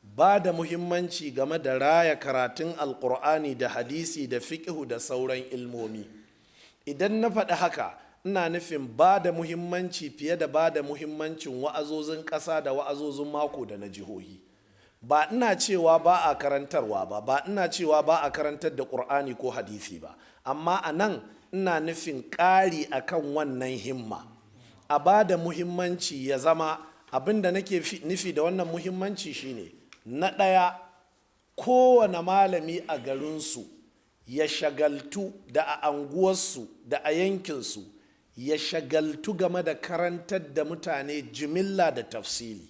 ba da muhimmanci game da raya karatun Alkur'ani da hadisi da fiƙihu da sauran ilmomi. Idan na faɗi haka, ina nufin ba da muhimmanci fiye da ba da muhimmancin wa'azozin ƙasa da wa'azozin mako da na jihohi. Ba ina cewa ba a karantarwa ba, ba ina cewa ba a karantar da Ƙur'ani ko hadisi ba, amma a nan ina nufin ƙari akan wannan himma, a ba da muhimmanci. Ya zama abin da nake nufi da wannan muhimmanci shine, na ɗaya, kowane malami a garinsu ya shagaltu da a anguwarsu da a yankinsu. Ya shagaltu game da karantar da mutane jimilla da tafsili.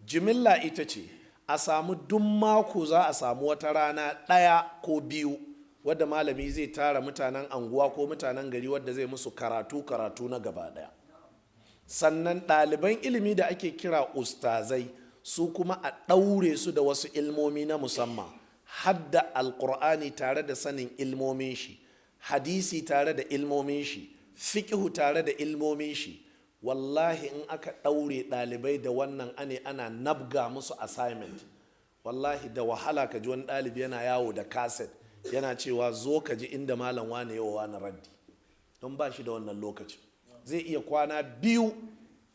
Jimilla ita ce a samu duk mako za a samu wata rana ɗaya ko biyu wadda malami zai tara mutanen anguwa ko mutanen gari wadda zai musu karatu karatu na gaba ɗaya. Sannan ɗaliban ilimi da ake kira ustazai, su kuma a ɗaure su da wasu ilmomi na musamman, hadda Alƙur'ani tare da sanin ilmomin shi, hadisi tare da ilmomin shi, fiƙihu tare da ilmomin shi. Wallahi in aka ɗaure ɗalibai da wannan, ane ana nabga musu assignment, wallahi da wahala ka ji wani ɗalibi yana yawo da kaset yana cewa, "Zo ka ji inda malam wane yawa wani raddi," don ba shi da wannan lokacin. Zai iya kwana 2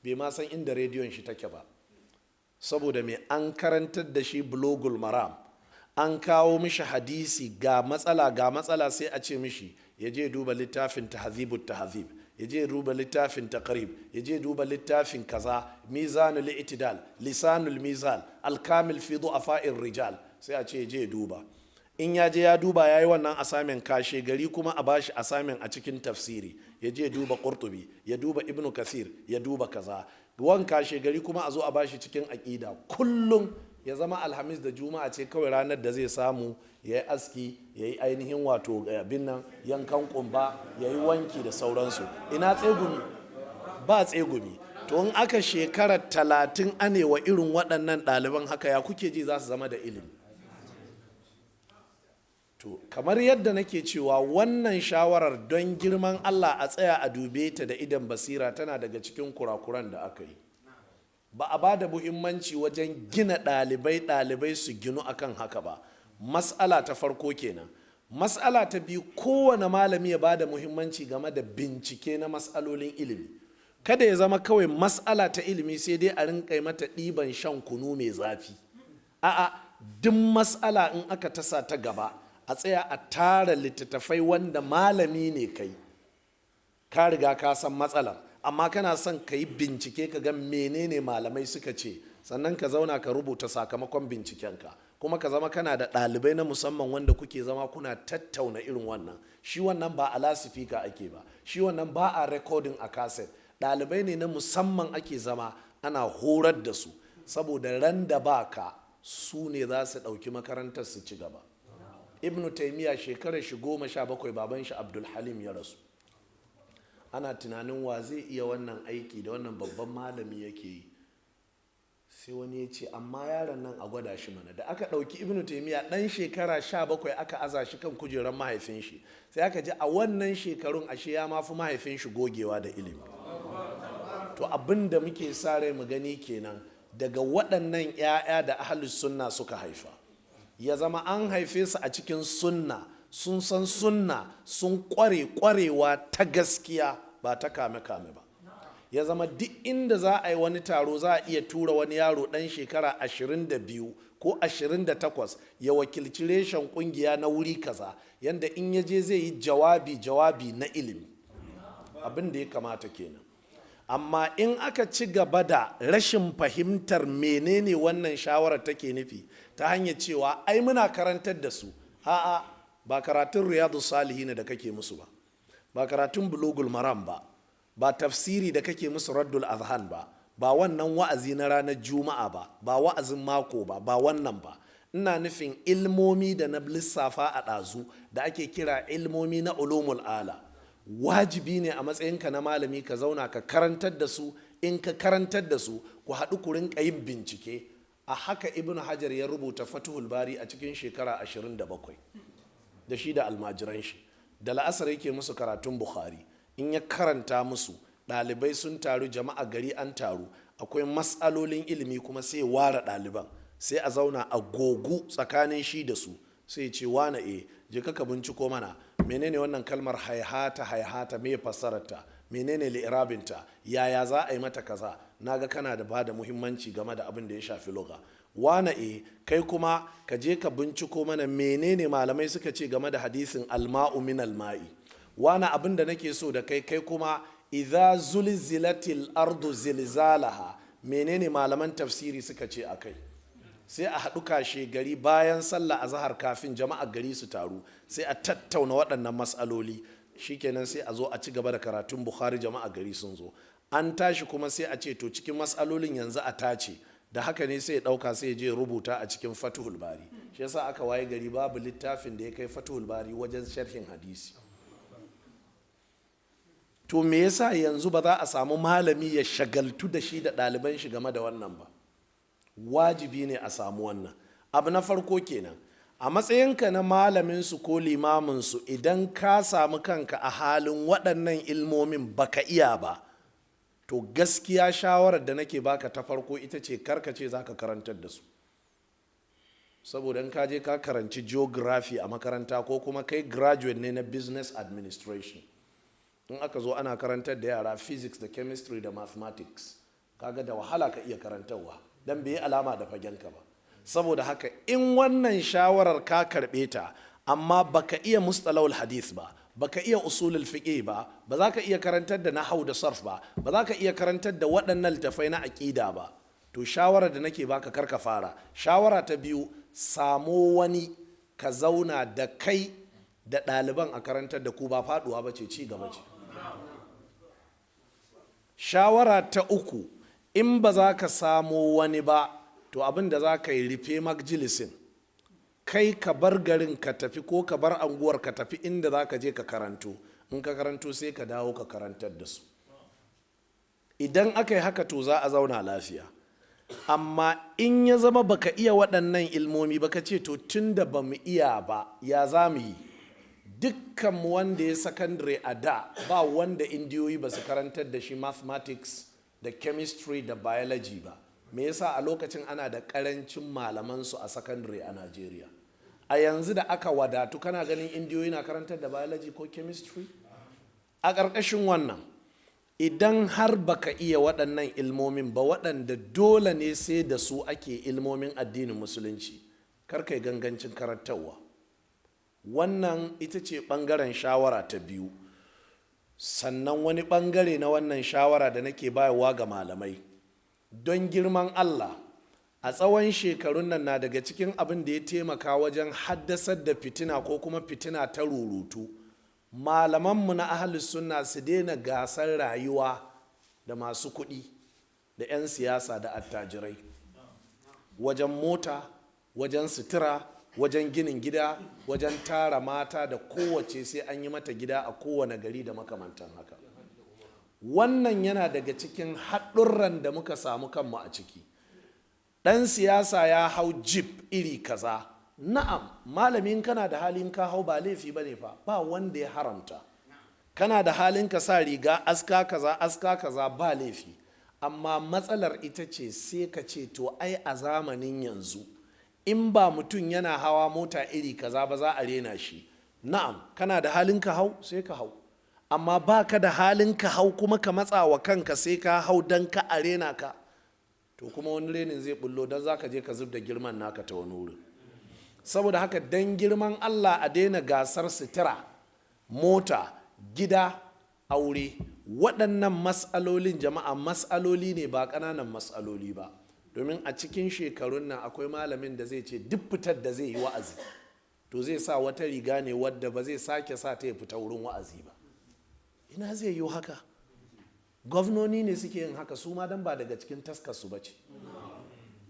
bai ma san inda rediyon shi take ba. Saboda mai? An karantar da shi Bulugul Maram, an kawo mishi hadisi, ga matsala, ga matsala, sai a ce mishi ya je duba littafin Tahzibut Tahzib, ya je duba littafin Taqrib, ya je duba littafin kaza, Mizanul Itidal, Lisanul Mizan, Alkamil fi Du'afa'ir Rijal. Sai a ce ya je duba. In ya je ya duba, ya yi wannan assignment, kashe gari kuma a bashi assignment a cikin tafsiri, ya je duba Qurtubi, ya duba Ibnu Kasir, ya duba kaza. Wan kashe gari kuma a zo a bashi cikin aƙida. Kullum ya zama Alhamis da Juma'a ce kawai ranar da zai samu ya yi aski, ya yi ainihin wato abin nan, yankan kumba, ya yi wanki da sauransu. Ina tsegumi? Ba tsegumi. To in aka shekara 30 anewa irin waɗannan ɗaliban haka, ya kuke ji za su zama da ilimi? To kamar yadda nake cewa, wannan shawarar, don girman Allah a tsaya a dube ta da idan basira, tana daga cikin kurakuran da aka yi. Ba a ba da muhimmanci wajen gina ɗalibai, ɗalibai su ginu akan haka ba. Mas'ala ta farko kenan. Mas'ala ta biyu, kowane malami ya ba da muhimmanci game da bincike na mas'alolin ilimi. Kada ya zama kawai mas'ala ta ilimi sai dai a rinka mata ɗiban shan kunu mai zafi. A'a, duk mas'ala in aka tasa ta gaba, a tsaya a tara littattafai. Wanda malami ne kai, ka riga ka san matsalar, amma kana son ka yi bincike ka ga menene malamai suka ce, sannan ka zauna ka rubuta sakamakon bincikenka. Kuma ka zama kana da ɗalibai na musamman wanda kuke zama kuna tattauna irin wannan. Shi wannan ba a lasifika ake ba, shi wannan ba a recording a cassette. Ɗalibai ne na musamman ake zama ana horar da su, saboda ran da ba ka, su ne za su ɗauki makarantar su ci gaba. Ibnu Taimiyya, shekarar shi 17 baban shi Abdul Halim ya rasu. Ana tunanin wa zai iya wannan aiki da wannan babban malami yake yi. Sai wani ya ce, "Amma yaron nan a gwada shi mana." Da aka ɗauki Ibnu Taimiyya ɗan shekara 17 aka aza shi kan kujerar mahaifin shi, sai aka ji a wannan shekarun ashe ya mafi mahaifin shi gogewa da ilimi. To abin da muke sa rai mu gani kenan daga waɗannan 'ya'ya da Ahlus Sunna suka haifa, ya zama an haife su a cikin sunna, sun san sunna, sun kware, kwarewa ta gaskiya, ba ta kame-kame ba. Ya zama duk inda za a yi wani taro, za a iya tura wani yaro ɗan shekara 22 ko 28 ya wakilci reshen kungiya na wuri kaza, yanda in ya je zai yi jawabi, jawabi na ilimi. Abin da ya kamata kenan. Amma in aka ci gaba da rashin fahimtar menene wannan shawarar take nufi, ta hanyar cewa ai muna karantar da su, a'a, ba karatun Riyadu Salihin da kake musu ba, ba karatun Bulugul Maram ba, ba tafsiri da kake musu Raddul Azhan ba, ba wannan wa'azi na ranar Juma'a ba, ba wa'azin mako ba, ba wannan ba. Ina nufin ilmomi da na lissafa a ɗazu da ake kira ilmomi na ulumul ala. Wajibi ne a matsayinka na malami ka zauna ka karantar da su. In ka karantar da su, ku haɗu ku rinka yin bincike. A haka Ibn Hajar ya rubuta Fatuhul Bari a cikin shekara 27, da shi da almajiran shi. Da la'asar yake musu karatun Bukhari. In ya karanta musu, ɗalibai sun taru, jama'a gari an taru, akwai matsalolin ilimi kuma, sai ware ɗaliban, sai a zauna a gogu tsakanin shi da su. Sai ce, "Wane, e, je ka binciko mana menene wannan kalmar haihata haihata, me fassararta, menene li'irabinta, yaya za a yi mata kaza? Naga kana da bada muhimmanci game da abin da ya shafi lugha. Wane, e, kai kuma ka je ka binciko mana menene malamai suka ce game da hadisin alma'u min alma'i. Wane, abin da nake so da kai, kai kuma idza zulzilatil ardu zilzalaha, menene malaman tafsiri suka ce a kai?" Sai a haɗu kashe gari bayan sallah azahar, kafin jama'a gari su taru, sai a tattauna waɗannan matsaloli. Shikenan sai a zo a ci gaba da karatun Bukhari, jama'a gari sun zo. An tashi kuma sai a ce to cikin matsalolin yanzu a tace. Da haka ne sai ya ɗauka sai ya je rubuta a cikin Fatuhul Bari. Shi yasa aka waye gari babu littafin da ya kai Fatuhul Bari wajen sharhin hadisi. To me yasa yanzu ba za a samu malami ya shagaltu da shi da ɗaliban shi game da wannan ba? Wajibi ne a samu wannan. Abu na farko kenan. A matsayinka na malaminsu ko limaminsu, idan ka samu kanka a halin waɗannan ilmomin baka iya ba, to gaskiya shawarar da nake baka ta farko ita ce karkace za ka karantar da su. Saboda in ka je ka karanci geography a makaranta, ko kuma kai graduate ne na business administration, in aka zo ana karantar da yara physics da chemistry da mathematics, kaga da wahala ka iya karantarwa, don bai yi alama da fagenka ba. Saboda haka in wannan shawarar ka karbe ta, amma baka iya mustalahul hadith ba, baka iya usulul fiqh ba, ba za ka iya karantar da nahau da sarf ba, ba za ka iya karantar da waɗannan littafai na aƙida ba, to shawarar da nake baka, karka fara. Shawara ta biyu, samo wani ka zauna da kai da ɗaliban a karantar da ku. Ba faɗuwa ba ce, ci gaba ce. Shawara ta uku, in ba za ka samo wani ba, to abin da za ka yi, rufe majalisin. Kai ka bar garin ka tafi, ko ka bar anguwar ka tafi inda za ka je ka karanto. In ka karanto sai ka dawo ka karantar da su. Idan aka yi haka, to za a zauna lafiya. Amma in ya zama baka iya waɗannan ilmomi ba, ka ce to tun da ba mu iya ba, ya za mu yi? Dukkan wanda ya sakandare a da, ba wanda indiyoyi ba su karantar da shi mathematics da chemistry da biology ba. Me yasa? A lokacin ana da karancin malamansu a sakandare a Najeriya. A yanzu da aka wadatu, kana ganin indiyoyi na karantar da biology ko chemistry? A ƙarƙashin wannan, idan har baka iya waɗannan ilmomin ba, waɗanda dole ne sai da su ake ilmomin addinin Musulunci, kar kai gangancin karantarwa. Wannan ita ce ɓangaren shawara ta biyu. Sannan wani ɓangare na wannan shawara da nake bayarwa ga malamai, don girman Allah, a tsawon shekarun nan na daga cikin abin da ya taimaka wajen haddasar da fitina ko kuma fitina ta rurutu, malamanmu na ahalus sunna su daina gasar rayuwa da masu kuɗi da 'yan siyasa da attajirai wajen mota, wajen sutura, wajen ginin gida, wajen tara mata da kowace sai an yi mata gida a kowane gari da makamantan haka. Wannan yana daga cikin haɗurran da muka samu kanmu a ciki. Ɗan siyasa ya hau jeep iri kaza. Na'am, malamin kana da halin ka hau, ba laifi ba ne fa, ba wanda ya haramta. Kana da halin ka sa riga aska kaza, aska kaza, ba laifi. Amma matsalar ita ce sai ka ce to ai a zamanin yanzu in ba mutum yana hawa mota iri kaza ba, za a rena shi. Na'am, kana da halin ka hau, sai ka hau. Amma ba ka da halin ka hau kuma ka matsa wa kanka sai ka hau don ka a rena ka, to kuma wani renin zai bullo, don za ka je ka zub da girman naka ta wani wurin. Saboda haka, don girman Allah, a daina gasar sutura, mota, gida, aure. Waɗannan matsalolin, jama'a, matsaloli ne, ba ƙananan matsaloli ba. Domin a cikin shekarun nan akwai malamin da zai ce duk fitar da zai yi wa'azi, to zai sa wata riga ne wadda ba zai sake sa ta ya fita wurin wa'azi ba. Ina zai yi haka? Gwamnoni ne suke yin haka, su ma dan ba daga cikin taskar su bace.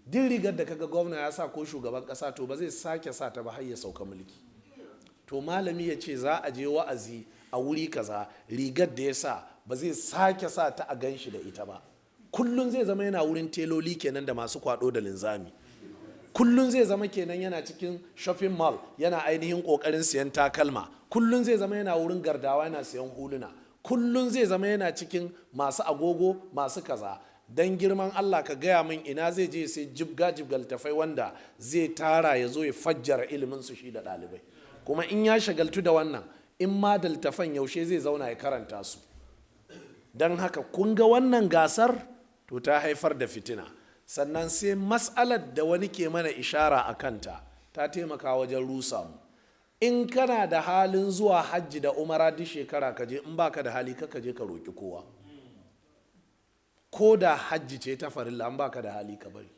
Duk rigar da kaga gwamna ya sa ko shugaban kasa, to ba zai sake sa ta ba har ya sauka mulki. To malami ya ce za a je wa'azi a wuri kaza, rigar da ya sa ba zai sake sa ta a gan shi da ita ba. Kullum zai zama yana wurin teloli kenan da masu kwado da linzami. Kullum zai zama kenan yana cikin shopping mall yana ainihin kokarin siyan takalma. Kullum zai zama yana wurin gardawa yana siyan huluna. Kullum zai zama yana cikin masu agogo, masu kaza. Don girman Allah, ka gaya min ina zai je sai jibga jibga littafai wanda zai tara ya zo ya fajjara ilimin su shi da ɗalibai? Kuma in ya shagaltu da wannan, in ma da littafan, yaushe zai zauna ya karanta su? Don haka kun ga wannan gasar to ta haifar da fitina. Sannan sai matsalar da wani ke mana ishara a kanta, ta taimaka wajen rusa mu. In kana da halin zuwa hajji da umara duk shekara, ka je. In baka da hali, ka je ka roƙi kowa. Ko da hajji ce ta farilla, in baka da hali, ka bari.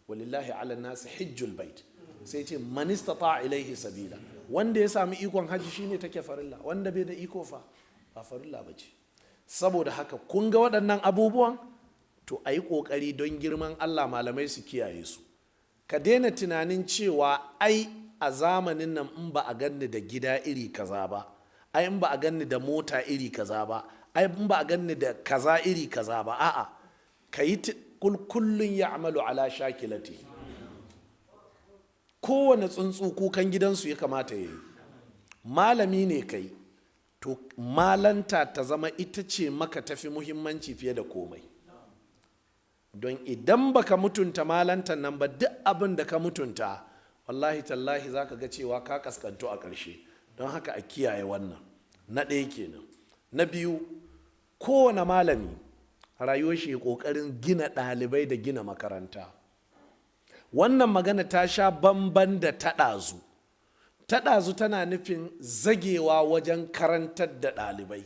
Walillahi ala nasi hijjul bait, sai ce man istata ilaihi sabila. Wanda ya sami ikon haji shine take farilla, wanda bai da iko fa ba farilla ba ce. Saboda haka kun ga waɗannan abubuwan, to a yi ƙoƙari don girman Allah malamai su kiyaye su. Ka daina tunanin cewa ai a zamanin nan in ba a ganni da gida iri kaza ba, ai in ba a ganni da mota iri kaza ba, ai in ba a ganni da kaza iri kaza ba. A'a, ka yi kullun ya amalu ala shakilati. Kowane tsuntsu kukan gidansu ya kamata ya yi. Malami ne kai, to malanta ta zama ita ce maka tafi muhimmanci fiye da komai. Don idan baka mutunta malantan nan ba, duk abin da ka mutunta, wallahi tallahi zaka ga cewa ka kaskanto a ƙarshe. Don haka a kiyaye wannan. Na ɗaya kenan. Na biyu, kowane malami a rayuwar shi ƙoƙarin gina ɗalibai da gina makaranta. Wannan magana ta sha bamban da ta ɗazu. Ta ɗazu tana nufin zagewa wajen karantar da ɗalibai,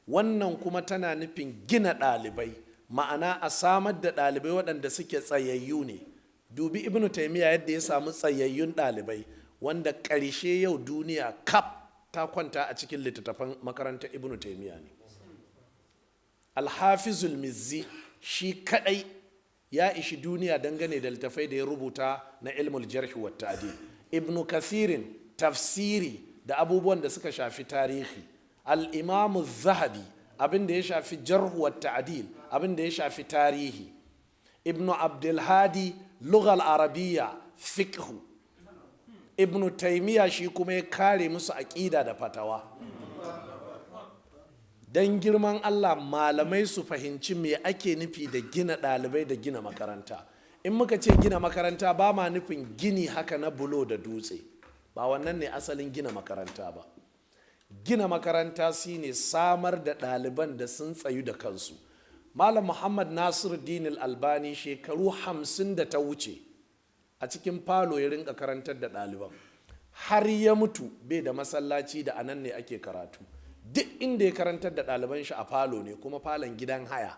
wannan kuma tana nufin gina ɗalibai, ma'ana a samar da ɗalibai waɗanda suke tsayayyu ne. Dubi Ibnu Taimiyya yadda ya samu tsayayyun ɗalibai, wanda ƙarshe yau duniya kaf ta kwanta a cikin littattafan makarantar Ibnu Taimiyya ne. Alhafizul Mizzi shi kadai ya ishi duniya dangane da littattafai da ya rubuta na ilmul jarhi wa ta'dil. Ibnu Kathirin tafsiri da abubuwan da suka shafi tarihi. Al-Imamu Zahabi abin da ya shafi jarh wa ta'dil, abin da ya shafi tarihi. Ibnu Abdulhadi lughal arabiyya, fiqhu. Ibnu Taimiyya shi kuma ya kare musu aƙida da fatawa. Don girman Allah malamai su fahimci me ake nufi da gina ɗalibai da gina makaranta. In muka ce gina makaranta, ba ma nufin gini haka na bulo da dutse, ba wannan ne asalin gina makaranta ba. Gina makaranta shine samar da ɗaliban da sun tsayu da kansu. Malam Muhammad Nasiru Dinil Albani shekaru 50 da ta wuce a cikin falo ya rinka karantar da ɗaliban, har ya mutu bai da masallaci da anan ne ake karatu. Duk inda ya karantar da ɗaliban shi a falo ne, kuma falon gidan haya.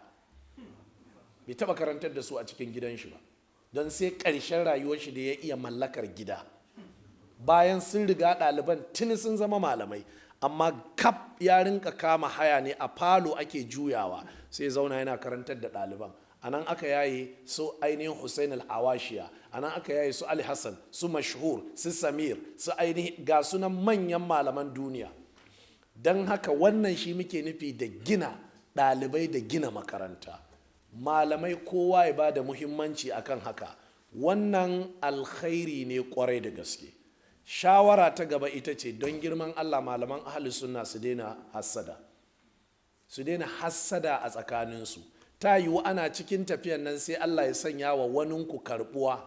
Bai taɓa karantar da su a cikin gidan shi ba, don sai ƙarshen rayuwar shi da ya iya mallakar gida, bayan sun riga ɗaliban tuni sun zama malamai. Amma kaf ya rinka kama haya ne, a falo ake juyawa, sai zauna yana karantar da ɗaliban. A nan aka yaye su ainihin Hussein al-Awashiya, a nan aka yaye su Ali Hassan, su Mashhur, su Samir, su ainihin ga sunan manyan malaman duniya. Don haka wannan shi muke nufi da gina ɗalibai da gina makaranta. Malamai kowa ya ba da muhimmanci akan haka. Wannan alkhairi ne kwarai da gaske. Shawara ta gaba ita ce, don girman Allah malaman ahli sunna su daina hassada, su daina hassada a tsakaninsu. Ta yiwu ana cikin tafiyan nan sai Allah ya sanya wa waninku karbuwa,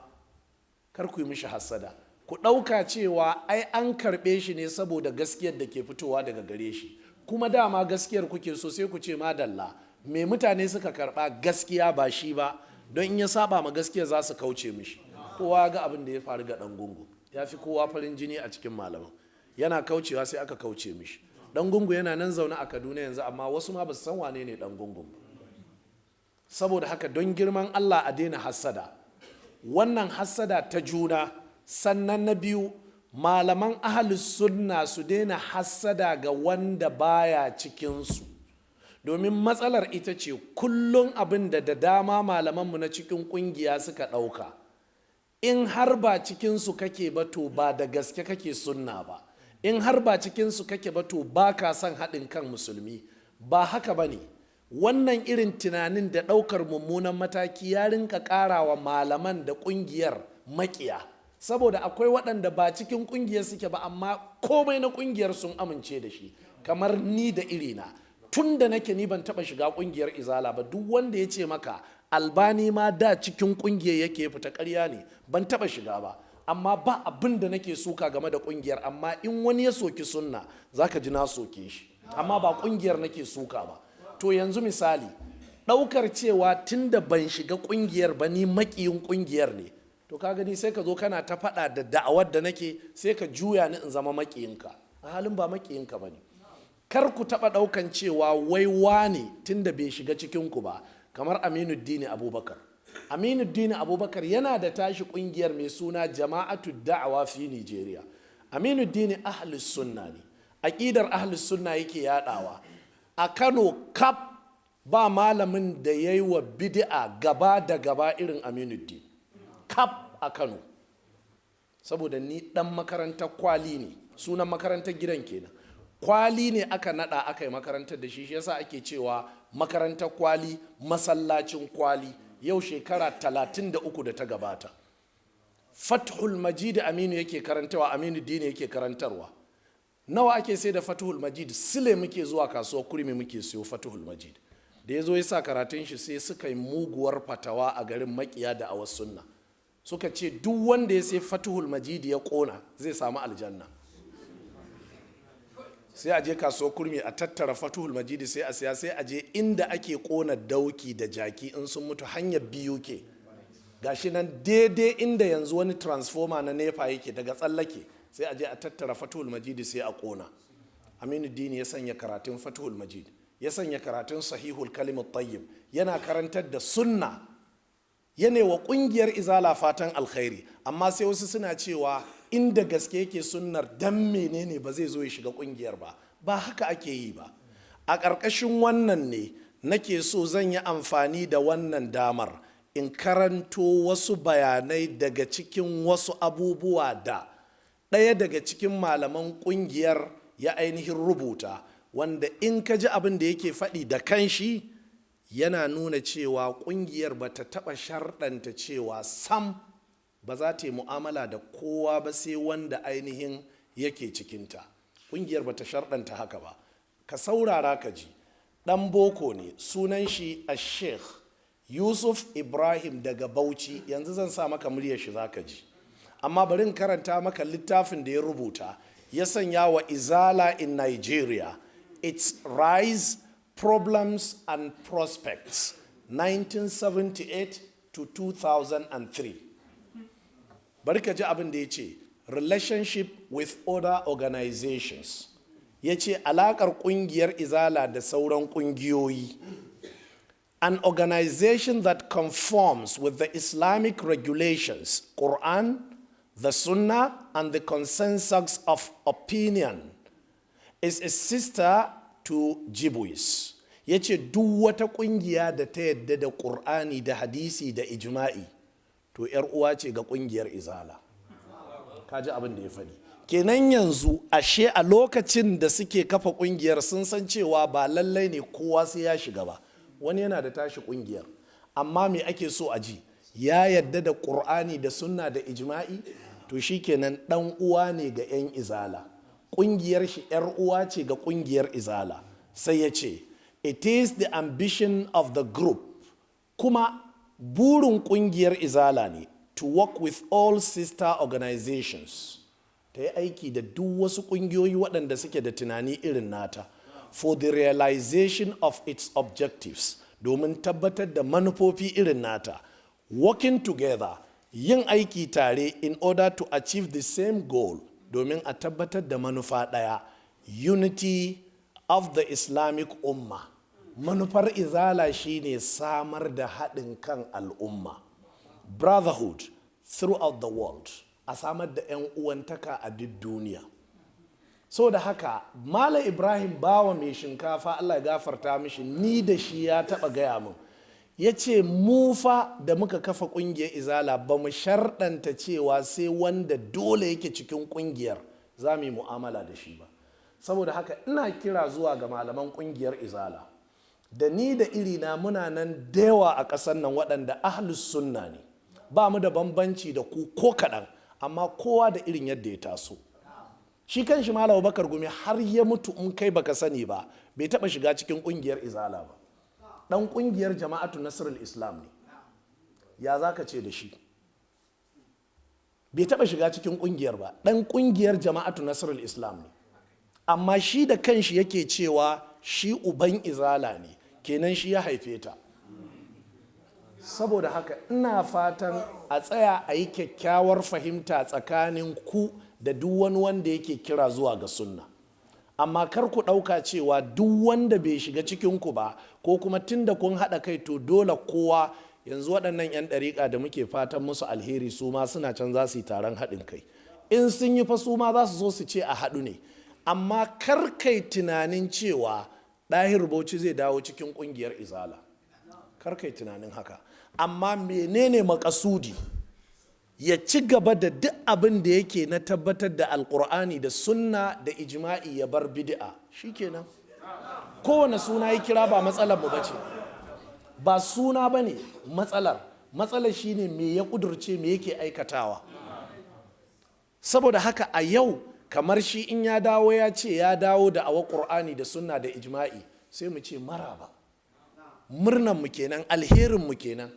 kar ku yi mishi hassada. Ku ɗauka cewa ai an karɓe shi ne saboda gaskiyar da ke fitowa daga gare shi, kuma dama gaskiyar kuke so, sai ku ce madalla. Me mutane suka karɓa? Gaskiya, ba shi ba. Don in ya saba ma gaskiya za su kauce mishi. Kowa ga abin da ya faru ga Ɗan Gungu, ya fi kowa farin jini a cikin malaman, yana kaucewa sai aka kauce mishi. Ɗan Gungu yana nan zaune a Kaduna yanzu, amma wasu ma ba su san wane ne Ɗan Gungun ba. Saboda haka don girman Allah a daina hassada, wannan hassada ta juna. Sannan na biyu, malaman ahalus sunna su daina hassada ga wanda baya cikinsu. Domin matsalar ita ce kullum abin da da dama malamanmu na cikin kungiya suka ɗauka, in har ba cikinsu kake ba to ba da gaske kake sunna ba, in har ba cikinsu kake ba to ba ka son haɗin kan musulmi. Ba haka ba ne. Wannan irin tunanin da ɗaukar mummunan mataki ya rinka ƙarawa malaman da ƙungiyar maƙiya, saboda akwai waɗanda ba cikin ƙungiyar suke ba amma komai na ƙungiyar sun amince da shi, kamar ni da irina. Tun da nake ni ban taɓa shiga ƙungiyar Izala ba. Duk wanda ya ce maka Albani ma da cikin ƙungiyar yake fita, ƙarya ne. Ban taɓa shiga ba, amma ba abin da nake suka game da ƙungiyar. Amma in wani ya soki sunna, zaka ji na soke shi, amma ba ƙungiyar nake suka ba. To yanzu misali, ɗaukar cewa tun da ban shiga ƙungiyar ba ni maƙiyin ƙungiyar ne, to ka gani sai ka zo kana ta faɗa da da'awar da nake, sai ka juya ni in zama maƙiyinka, a halin ba maƙiyinka ba ne. Kar ku taɓa ɗaukan cewa wai wane tun da bai shiga cikinku ba, kamar Aminuddin Abubakar. Aminuddin Abubakar yana da tashi ƙungiyar mai suna Jama'atu Da'awa fi Nigeria. Aminuddin ahlus sunna ne, aƙidar ahlus sunna yake yadawa a Kano kaf. Ba malamin da ya yi wa bid'a gaba da gaba irin Aminuddin kaf a Kano, saboda ni dan makarantar Kwali ne. Sunan makarantar gidan kenan, Kwali ne aka nada aka yi makarantar da shi. Shi yasa ake cewa makarantar Kwali, masallacin Kwali. Yau shekara 33 da ta gabata, Fathul Majid Aminu yake karantarwa, Aminu Dini yake karantarwa. Nawa ake sai da Fathul Majid? Sile muke zuwa kasuwar Kurmi muke siyo Fathul Majid. Da ya zo ya sa karatun shi, sai suka yi muguwar fatawa a garin, makiya da awas sunna. Suka ce duk wanda ya sai Fathul Majid ya kona zai samu aljanna. Sai a je kasuwar Kurmi a tattara Fatuhul Majidi, sai a siya, sai a je inda ake kona dauki da jaki in sun mutu, hanyar biyu ke gashi nan, daidai inda yanzu wani transformer na NEPA yake, daga tsallake, sai a je a tattara Fatuhul Majidi sai a kona. Aminu Dini ya sanya karatun Fatuhul Majid, ya sanya karatun Sahihul Kalimut Tayyib, yana karantar da sunna, yana wa kungiyar Izala fatan alkhairi. Amma sai wasu suna cewa inda gaske yake sunnar, dan menene ba zai zo ya shiga kungiyar ba? Ba haka ake yi ba. A ƙarƙashin wannan ne nake so zan yi amfani da wannan damar in karanto wasu bayanai daga cikin wasu abubuwa da ɗaya daga cikin malaman ƙungiyar ya ainihin rubuta, wanda in ka ji abin da yake faɗi da kanshi, yana nuna cewa ƙungiyar ba ta taɓa sharɗanta cewa sam ba za ta yi mu'amala da kowa ba sai wanda ainihin yake cikinta. Ƙungiyar ba ta sharɗanta haka ba. Ka saurara ka ji. Ɗan boko ne, sunan shi a Sheikh Yusuf Ibrahim daga Bauchi. Yanzu zan sa maka muryar shi, za ka ji, amma bari in karanta maka littafin da ya rubuta, ya sanya wa Izala in Nigeria: Its Rise, Problems and Prospects, 1978 to 2003. Bari ka ji abin da ya ce: Relationship with other organizations. Ya ce alakar kungiyar Izala da sauran kungiyoyi: An organization that conforms with the Islamic regulations, Quran, the Sunnah and the consensus of opinion is a sister to JIBWIS. Ya ce duk wata kungiya da ta yadda da Ƙur'ani da hadisi da ijma'i, to 'yar uwa ce ga kungiyar Izala. Kaji abin da ya faɗi kenan. Yanzu ashe a lokacin da suke kafa kungiyar, sun san cewa ba lallai ne kowa sai ya shiga ba, wani yana da tashi kungiyar. Amma me ake so a ji? Ya yadda da Ƙur'ani da Sunna da ijma'i, to shikenan, dan uwa ne ga 'yan Izala, kungiyar shi 'yar uwa ce ga kungiyar Izala. Sai ya ce, "It is the ambition of the group," kuma burin kungiyar Izala ne, "to work with all sister organizations," ta yi aiki da duk wasu kungiyoyi waɗanda suke da tunani irin nata, "for the realization of its objectives," domin tabbatar da manufofi irin nata. "Working together," yin aiki tare, "in order to achieve the same goal," domin a tabbatar da manufa ɗaya, "unity of the Islamic Ummah." Manufar Izala shine samar da haɗin kan al'umma, "brotherhood throughout the world," a samar da 'yan uwantaka a duk duniya. So da haka Malam Ibrahim Bawa Mai Shinkafa, Allah ya gafarta mishi, ni da shi ya taɓa gaya min, ya ce mu fa da muka kafa ƙungiyar Izala, ba mu sharɗanta cewa sai wanda dole yake cikin ƙungiyar za mu yi mu'amala da shi ba. Saboda haka ina kira zuwa ga malaman ƙungiyar Izala, da ni da irina muna nan da yawa a ƙasar nan waɗanda ahlus sunna ne, ba mu da bambanci da ku ko kaɗan, amma kowa da irin yadda ya taso. Shi kan shi Malam Bakar Gumi, har ya mutu, in kai baka sani ba, bai taɓa shiga cikin ƙungiyar Izala ba. Ɗan ƙungiyar Jama'atu Nasrul Islam ne. Ya za ka ce da shi? Bai taɓa shiga cikin ƙungiyar ba, ɗan ƙungiyar Jama'atu Nasrul Islam ne, amma shi da kanshi yake cewa shi uban Izala ne, kenan shi ya haife ta. Saboda haka ina fatan a tsaya a yi kyakkyawar fahimta tsakanin ku da duk wani wanda yake kira zuwa ga sunna. Amma kar ku ɗauka cewa duk wanda bai shiga cikinku ba, ko kuma tun da kun haɗa kai, to dole kowa. Yanzu waɗannan 'yan ɗariƙa da muke fatan musu alheri, su ma suna can za su yi taron haɗin kai. In sun yi fa, su ma za su zo su ce a haɗu ne. Amma kar kai tunanin cewa Ɗahir Bauchi zai dawo cikin ƙungiyar Izala, kar kai tunanin haka. Amma menene makasudi? Ya ci gaba da duk abin da yake na tabbatar da Alkur'ani da Sunna da ijma'i, ya bar bid'a, shikenan. Kowane suna ya kira ba matsalar mu bace, ba suna bane matsalar. Matsalar shine me ya kudurce, me yake aikatawa. Saboda haka a yau, kamar shi in ya dawo ya ce ya dawo da awa Ƙur'ani da Sunna da ijma'i, sai mu ce maraba, murnan mu kenan, alherin mu kenan.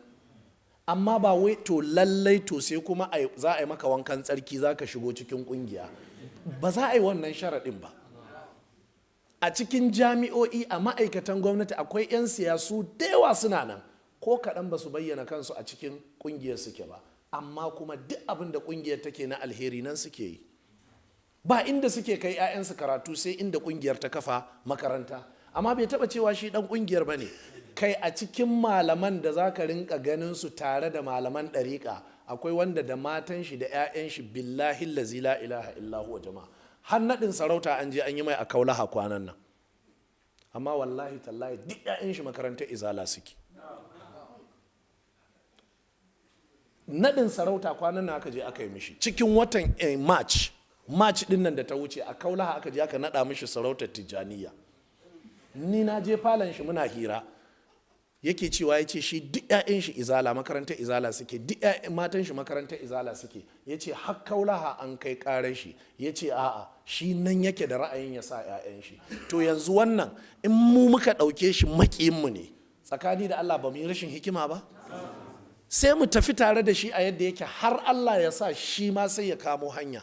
Amma ba wai to lallai to sai kuma za a yi maka wankan tsarki za ka shigo cikin kungiya ba. Za a yi wannan sharaɗin ba. A cikin jami'o'i, a ma'aikatan gwamnati, akwai 'yan siyasu da yawa suna nan, ko kaɗan ba su bayyana kansu a cikin kungiyar suke ba, amma kuma duk abin da kungiyar take na alheri nan suke yi. Ba inda suke kai 'ya'yansu karatu sai inda kungiyar ta kafa makaranta, amma bai taba cewa shi dan kungiyar ba ne. Kai, a cikin malaman da za ka rinka ganin su tare da malaman ɗariƙa, akwai wanda da matan shi da 'ya'yan shi, billahi lazi la ilaha illa huwa, jama'a, har naɗin sarauta an je an yi mai a Kaulaha kwanan nan. Amma wallahi tallahi duk 'ya'yan shi makarantar Izala suke. Naɗin sarauta kwanan nan aka je aka yi mishi cikin watan March din nan da ta wuce, a Kaulaha aka je aka naɗa mishi sarautar Tijjaniya. Ni na je falon shi muna hira, yake cewa ya ce shi duk 'ya'yan shi Izala, makarantar Izala suke, duk matan shi makarantar Izala suke. Ya ce har Kaulaha an kai karar shi, ya ce a'a, shi nan yake da ra'ayin ya sa 'ya'yan shi. To yanzu wannan, in mu muka ɗauke shi maƙiyinmu ne, tsakani da Allah ba mu yi rashin hikima ba. Sai mu tafi tare da shi a yadda yake har Allah ya sa shi ma sai ya kamo hanya.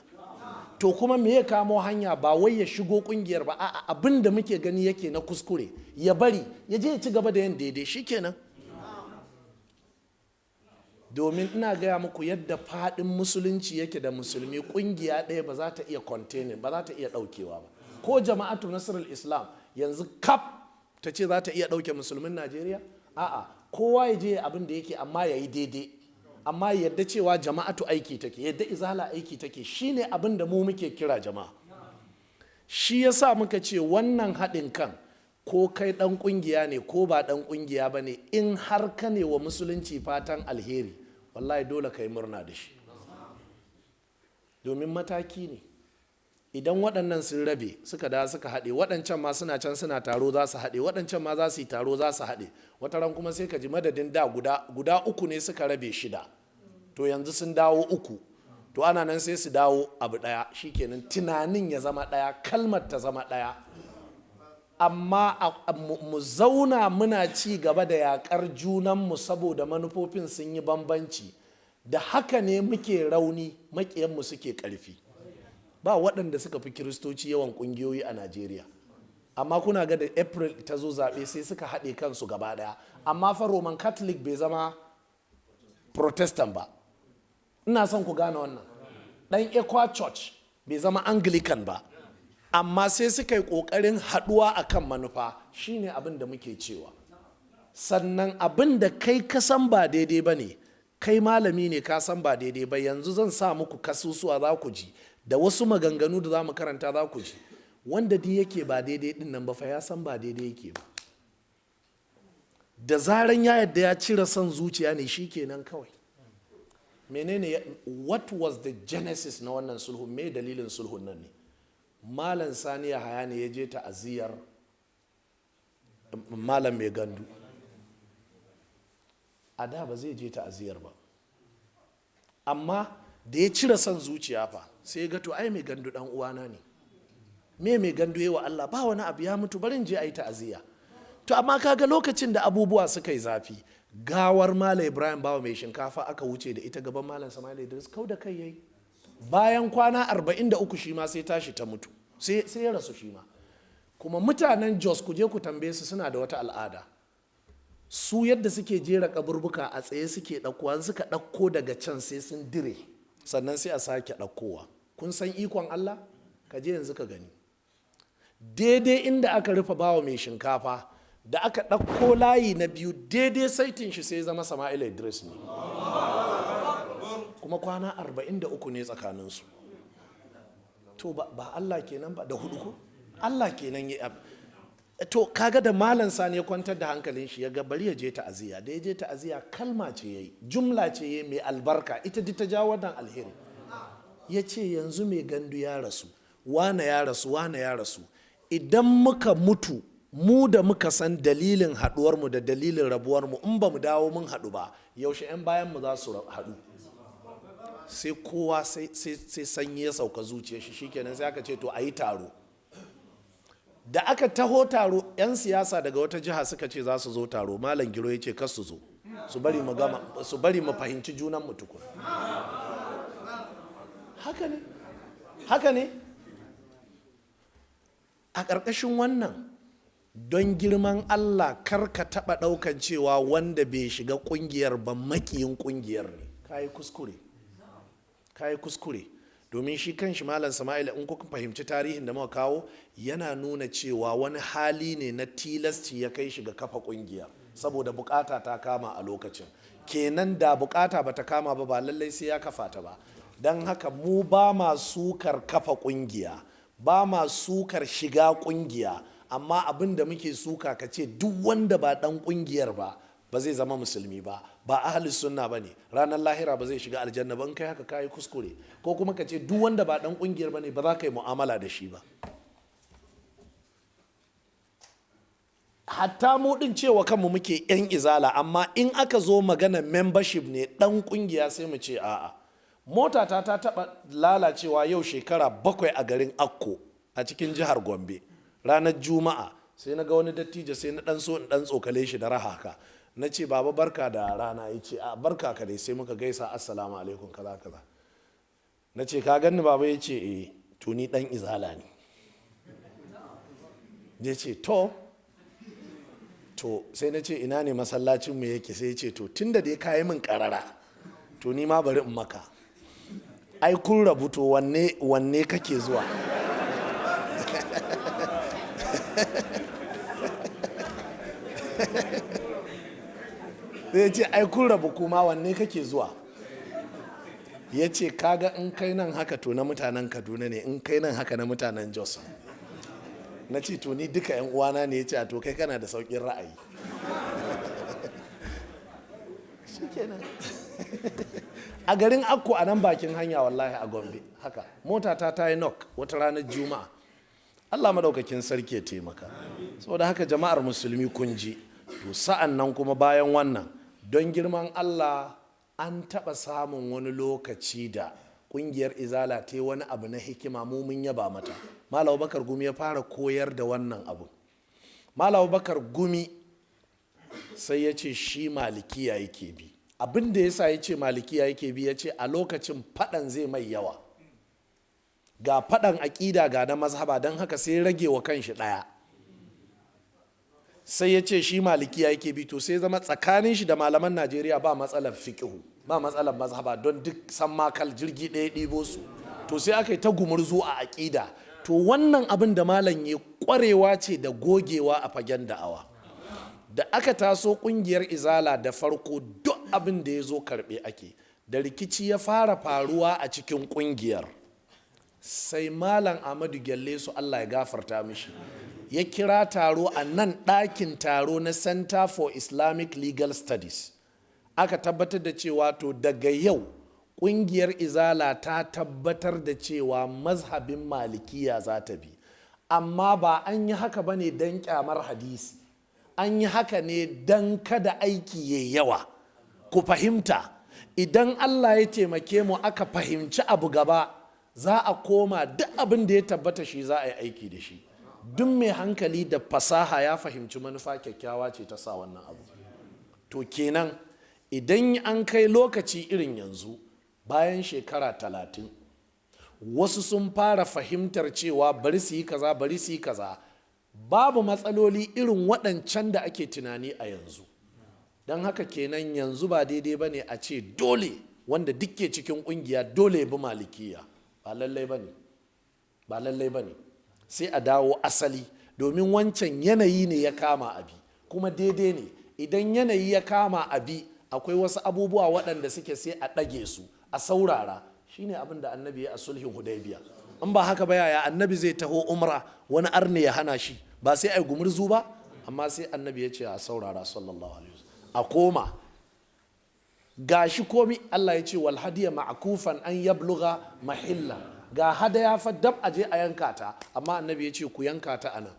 To kuma me ya kamo hanya? Ba wai ya shigo kungiyar ba, a'a, abin da muke gani yake na kuskure ya bari, ya je ya ci gaba da yin daidai, shikenan. Domin ina gaya muku, yadda fadin Musulunci yake da Musulmi, kungiya ɗaya ba za ta iya containing ba, za ta iya ɗaukewa ba. Ko Jama'atu Nasarar Islam yanzu kaf ta ce za ta iya ɗauke Musulmin Najeriya? A'a, kowa ya je abin da yake, amma ya yi daidai, amma yadda cewa Jama'atu aiki take, yadda Izala aiki take, shine abin da mu muke kira jama'a. Shi yasa muka ce wannan haɗin kan, ko kai ɗan ƙungiya ne ko ba ɗan ƙungiya ba ne, in har ka ne wa Musulunci fatan alheri, wallahi dole ka yi murna da shi, domin mataki ne. Idan waɗannan sun rabe suka da suka haɗe, waɗancan ma suna can suna taro za su haɗe, waɗancan ma za su yi taro za su haɗe. Wata ran kuma sai ka ji madadin da guda uku ne suka rabe shida, to yanzu sun dawo uku. To ana nan sai su dawo abu ɗaya, shikenan, tunanin ya zama ɗaya, kalmar ta zama ɗaya. Amma mu zauna muna ci gaba da yaƙar junanmu saboda manufofin sun yi bambanci, da haka ne muke rauni, maƙiyanmu suke ƙarfi. Ba waɗanda suka fi Kiristoci yawan ƙungiyoyi a Najeriya, amma kuna ga da April ta zo zaɓe sai suka haɗe kansu gaba ɗaya. Amma fa Roman Catholic bai zama Protestant ba, ina son ku gane wannan. Ɗan ECWA Church bai zama Anglican ba, amma sai suka yi ƙoƙarin haɗuwa a kan manufa. Shine abin da muke cewa. Sannan abin da kai ka san ba daidai ba ne, kai malami ne, ka san ba daidai ba. Yanzu zan sa muku kasusuwa za ku ji, da wasu maganganu da za mu karanta za ku ji. Wanda duk yake ba daidai din nan ba fa, ya san ba daidai yake ba. Da zaran ya yadda ya cire son zuciya ne, shi kenan kawai. Menene, what was the genesis na wannan sulhu? Me dalilin sulhun nan ne? Malam Sani Yahaya ne ya je ta'aziyar Malam Mai Gandu. A da ba zai je ta'aziyar ba, amma da ya cire son zuciya fa, sai ya ga to ai Mai Gandu dan uwana ne, me Mai Gandu yawa Allah? Ba wani abu, ya mutu, barin je a yi ta'aziyya. To amma kaga lokacin da abubuwa suka yi zafi, gawar Malam Ibrahim Bawa Mai Shinkafa aka wuce da ita gaban Malam Sama'ila Idris, kau da kai yayi. Bayan kwana 43 shi ma sai tashi ta mutu, sai ya rasu shi ma. Kuma mutanen Jos, ku je ku tambaye su, suna da wata al'ada. Su yadda suke jera kaburbuka, a tsaye suke ɗaukowa. Suka ɗauko daga can sai sun dire, sannan sai a sake ɗaukowa. Kun san ikon Allah? Ka je yanzu ka gani, daidai inda aka rufe Bawa Mai Shinkafa, da aka ɗauko layi na biyu, daidai saitin shi sai zama Sama'ila Idris ne. Kuma kwana 43 ne tsakaninsu. To ba Allah kenan ba da hudu ko Allah kenan ya. To kaga da Malam Sani ya kwantar da hankalin shi, ya ga bari ya je ta'aziyya. Da ya je ta'aziyya, kalma ce yayi, jumla ce yayi mai albarka, ita duk ta jawo wannan alheri. Ya ce yanzu mai gandu ya rasu, wane ya rasu, wane ya rasu, idan muka mutu, mu da muka san dalilin haɗuwarmu da dalilin rabuwarmu, in ba mu dawo mun haɗu ba, yaushe 'yan bayan mu za su haɗu? Sai kowa sai sanyi ya sauka zuciya shi. Shikenan sai aka ce to a yi taro. Da aka taho taro, 'yan siyasa daga wata jiha suka ce za su zo taro. Malam Giro ya ce kas su zo, su bari mu gama, su bari mu fahimci junan mu tukun. Haka ne, haka ne. A ƙarƙashin wannan, don girman Allah, kar ka taɓa ɗaukan cewa wanda bai shiga ƙungiyar ba makiyin ƙungiyar ne. Kayi kuskure, kayi kuskure. Domin shi kan shi Malam Sama'ila, in kuka fahimci tarihin da muka kawo, yana nuna cewa wani hali ne na tilasci ya kai shi ga kafa ƙungiyar, saboda bukata ta kama a lokacin. Kenan da bukata bata kama ba, ba lallai sai ya kafa ta ba. Don haka mu ba ma sukar kafa ƙungiya, ba ma sukar shiga ƙungiya, amma abin da muke suka, ka ce duk wanda ba dan ƙungiyar ba ba zai zama musulmi ba, ba ahli sunna ba ne, ranar lahira ba zai shiga aljanna ba. In kai haka, kayi kuskure. Ko kuma ka ce duk wanda ba dan ƙungiyar ba ne, ba za ka yi mu'amala da shi ba. Hatta mu din cewa kanmu muke yan Izala, amma in aka zo magana membership ne, dan ƙungiya, sai mu ce a'a. Motata ta taɓa lalacewa yau shekara 7 a garin Akko a cikin jihar Gombe. Ranar Juma'a sai na ga wani dattijo, sai na dan so in dan tsokale shi da raha haka. Na ce, "Baba, barka da rana." Ya ce, "A, barka ka dai." Sai muka gaisa, "Assalamu alaikum," kaza kaza. Na ce, "Ka ganni, baba?" Ya ce, "Eh, to ni dan Izala ne." Ya ce, "To to." Sai na ce, "Ina ne masallacin mu yake?" Sai ya ce, "To, tunda dai ka yi min karara, to ni ma bari in maka. Ai kun rabu, to wanne wanne kake zuwa?" Zai ce, "Ai kun rabu, kuma wanne kake zuwa?" Ya ce, "Kaga in kai nan haka, to na mutanen Kaduna ne, in kai nan haka, na mutanen Jos." Na ce, "To, ni duka yan uwana ne." Ya ce, "To, kai kana da saukin ra'ayi." Shikenan. A garin Akko, a nan bakin hanya, wallahi, a Gombe haka mota ta yi knock wata ranar Juma'a. Allah madaukakin sarki ya taimaka. Saboda haka, jama'ar musulmi, kun ji. To, sa'an nan kuma bayan wannan, don girman Allah, an taɓa samun wani lokaci da ƙungiyar Izala ta yi wani abu na hikima, mu mun yaba mata. Malam Bakar Gumi ya fara koyar da wannan abu. Malam Bakar Gumi sai ya ce shi Malikiya yake bi. Abin da yasa ya ce Malikiya yake bi, ya ce a lokacin faɗan zai mai yawa, ga faɗan aƙida, ga na mazhaba, don haka sai rage wa kanshi ɗaya, sai ya ce shi Malikiya yake bi. To, sai zama tsakanin shi da malaman Najeriya ba matsalar fiƙihu, ba matsalar mazhaba, don duk san makal jirgi ɗaya ɗibo su. To, sai aka yi ta gumurzu a aƙida. To, wannan abin da malam ya, ƙwarewa ce da gogewa a fagen da'awa. Da aka taso ƙungiyar Izala da farko, duk abin da ya zo karɓe ake. Da rikici ya fara faruwa a cikin ƙungiyar, sai Malam Ahmadu Gyalle su, Allah ya gafarta mishi, ya kira taro a nan ɗakin taro na Center for Islamic Legal Studies. Aka tabbatar da cewa to, daga yau ƙungiyar Izala ta tabbatar da cewa mazhabin Malikiya za ta bi. Amma ba an yi haka ba ne don kyamar hadisi, an yi haka ne don kada aiki ya yawa. Ku fahimta, idan Allah ya taimake mu aka fahimci abu gaba, za a koma duk abin da ya tabbata shi za a yi aiki da shi. Duk mai hankali da fasaha ya fahimci manufa kyakkyawa ce ta sa wannan abu. To, kenan idan an kai lokaci irin yanzu, bayan shekara 30, wasu sun fara fahimtar cewa bari su yi kaza, bari su yi kaza, babu matsaloli irin waɗancan da ake tunani a yanzu. Don haka kenan yanzu ba daidai ba ne a ce dole wanda duk ke cikin ƙungiya dole ya bi Malikiya. Ba lallai ba ne, ba lallai ba ne. Sai a dawo asali, domin wancan yanayi ne ya kama abi, kuma daidai ne idan yanayi ya kama abi. Akwai wasu abubuwa waɗanda suke sai a ɗage su, a saurara. Shine abin da Annabi ya a sulhin Hudaybiya. In ba haka ba, yaya Annabi zai taho umra wani arne ya hana shi? Ba sai ai gumurzu ba? Amma sai Annabi ya ce a saurara, sallallahu alaihi wasallam, a koma. Gashi komi Allah ya ce wal hadiya ma'kufan an yablugha mahilla. Ga hadaya fa dab aje a yanka ta, amma Annabi ya ce ku yanka ta anan.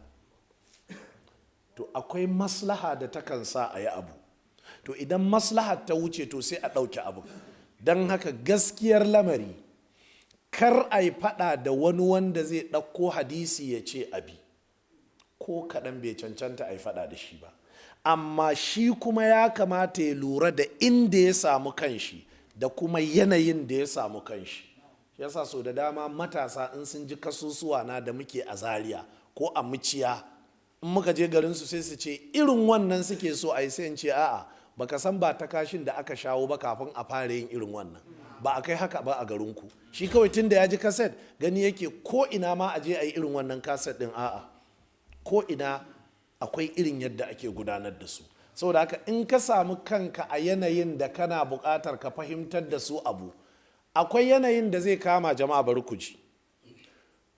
To akwai maslaha da takan sa a yi abu. To idan maslaha ta wuce, to sai a ɗauke abu. Don haka gaskiyar lamari, kar a yi faɗa da wani wanda zai ɗauko hadisi ya ce abi ko kaɗan bai cancanta a yi faɗa da shi ba. Amma shi kuma ya kamata ya lura da inda ya samu kanshi da kuma yanayin da ya samu kanshi. Yasa so da dama matasa in sun ji kasusuwa na da muke a Zaria ko a Muciya, in muka je garinsu sai su ce irin wannan suke so a yi. Sai in ce a'a, baka san ba ta kashin da aka shawo ba kafin a fara yin irin wannan. Ba a kai haka ba a garinku. Shi kawai tun da ya ji kaset, gani yake ko ina ma a je a yi irin wannan kaset din. A'a, ko ina akwai irin yadda ake gudanar da su. Saboda haka in ka samu kanka a yanayin da kana buƙatar ka fahimtar da su abu, akwai yanayin da zai kama. Jama'a, bari ku ji.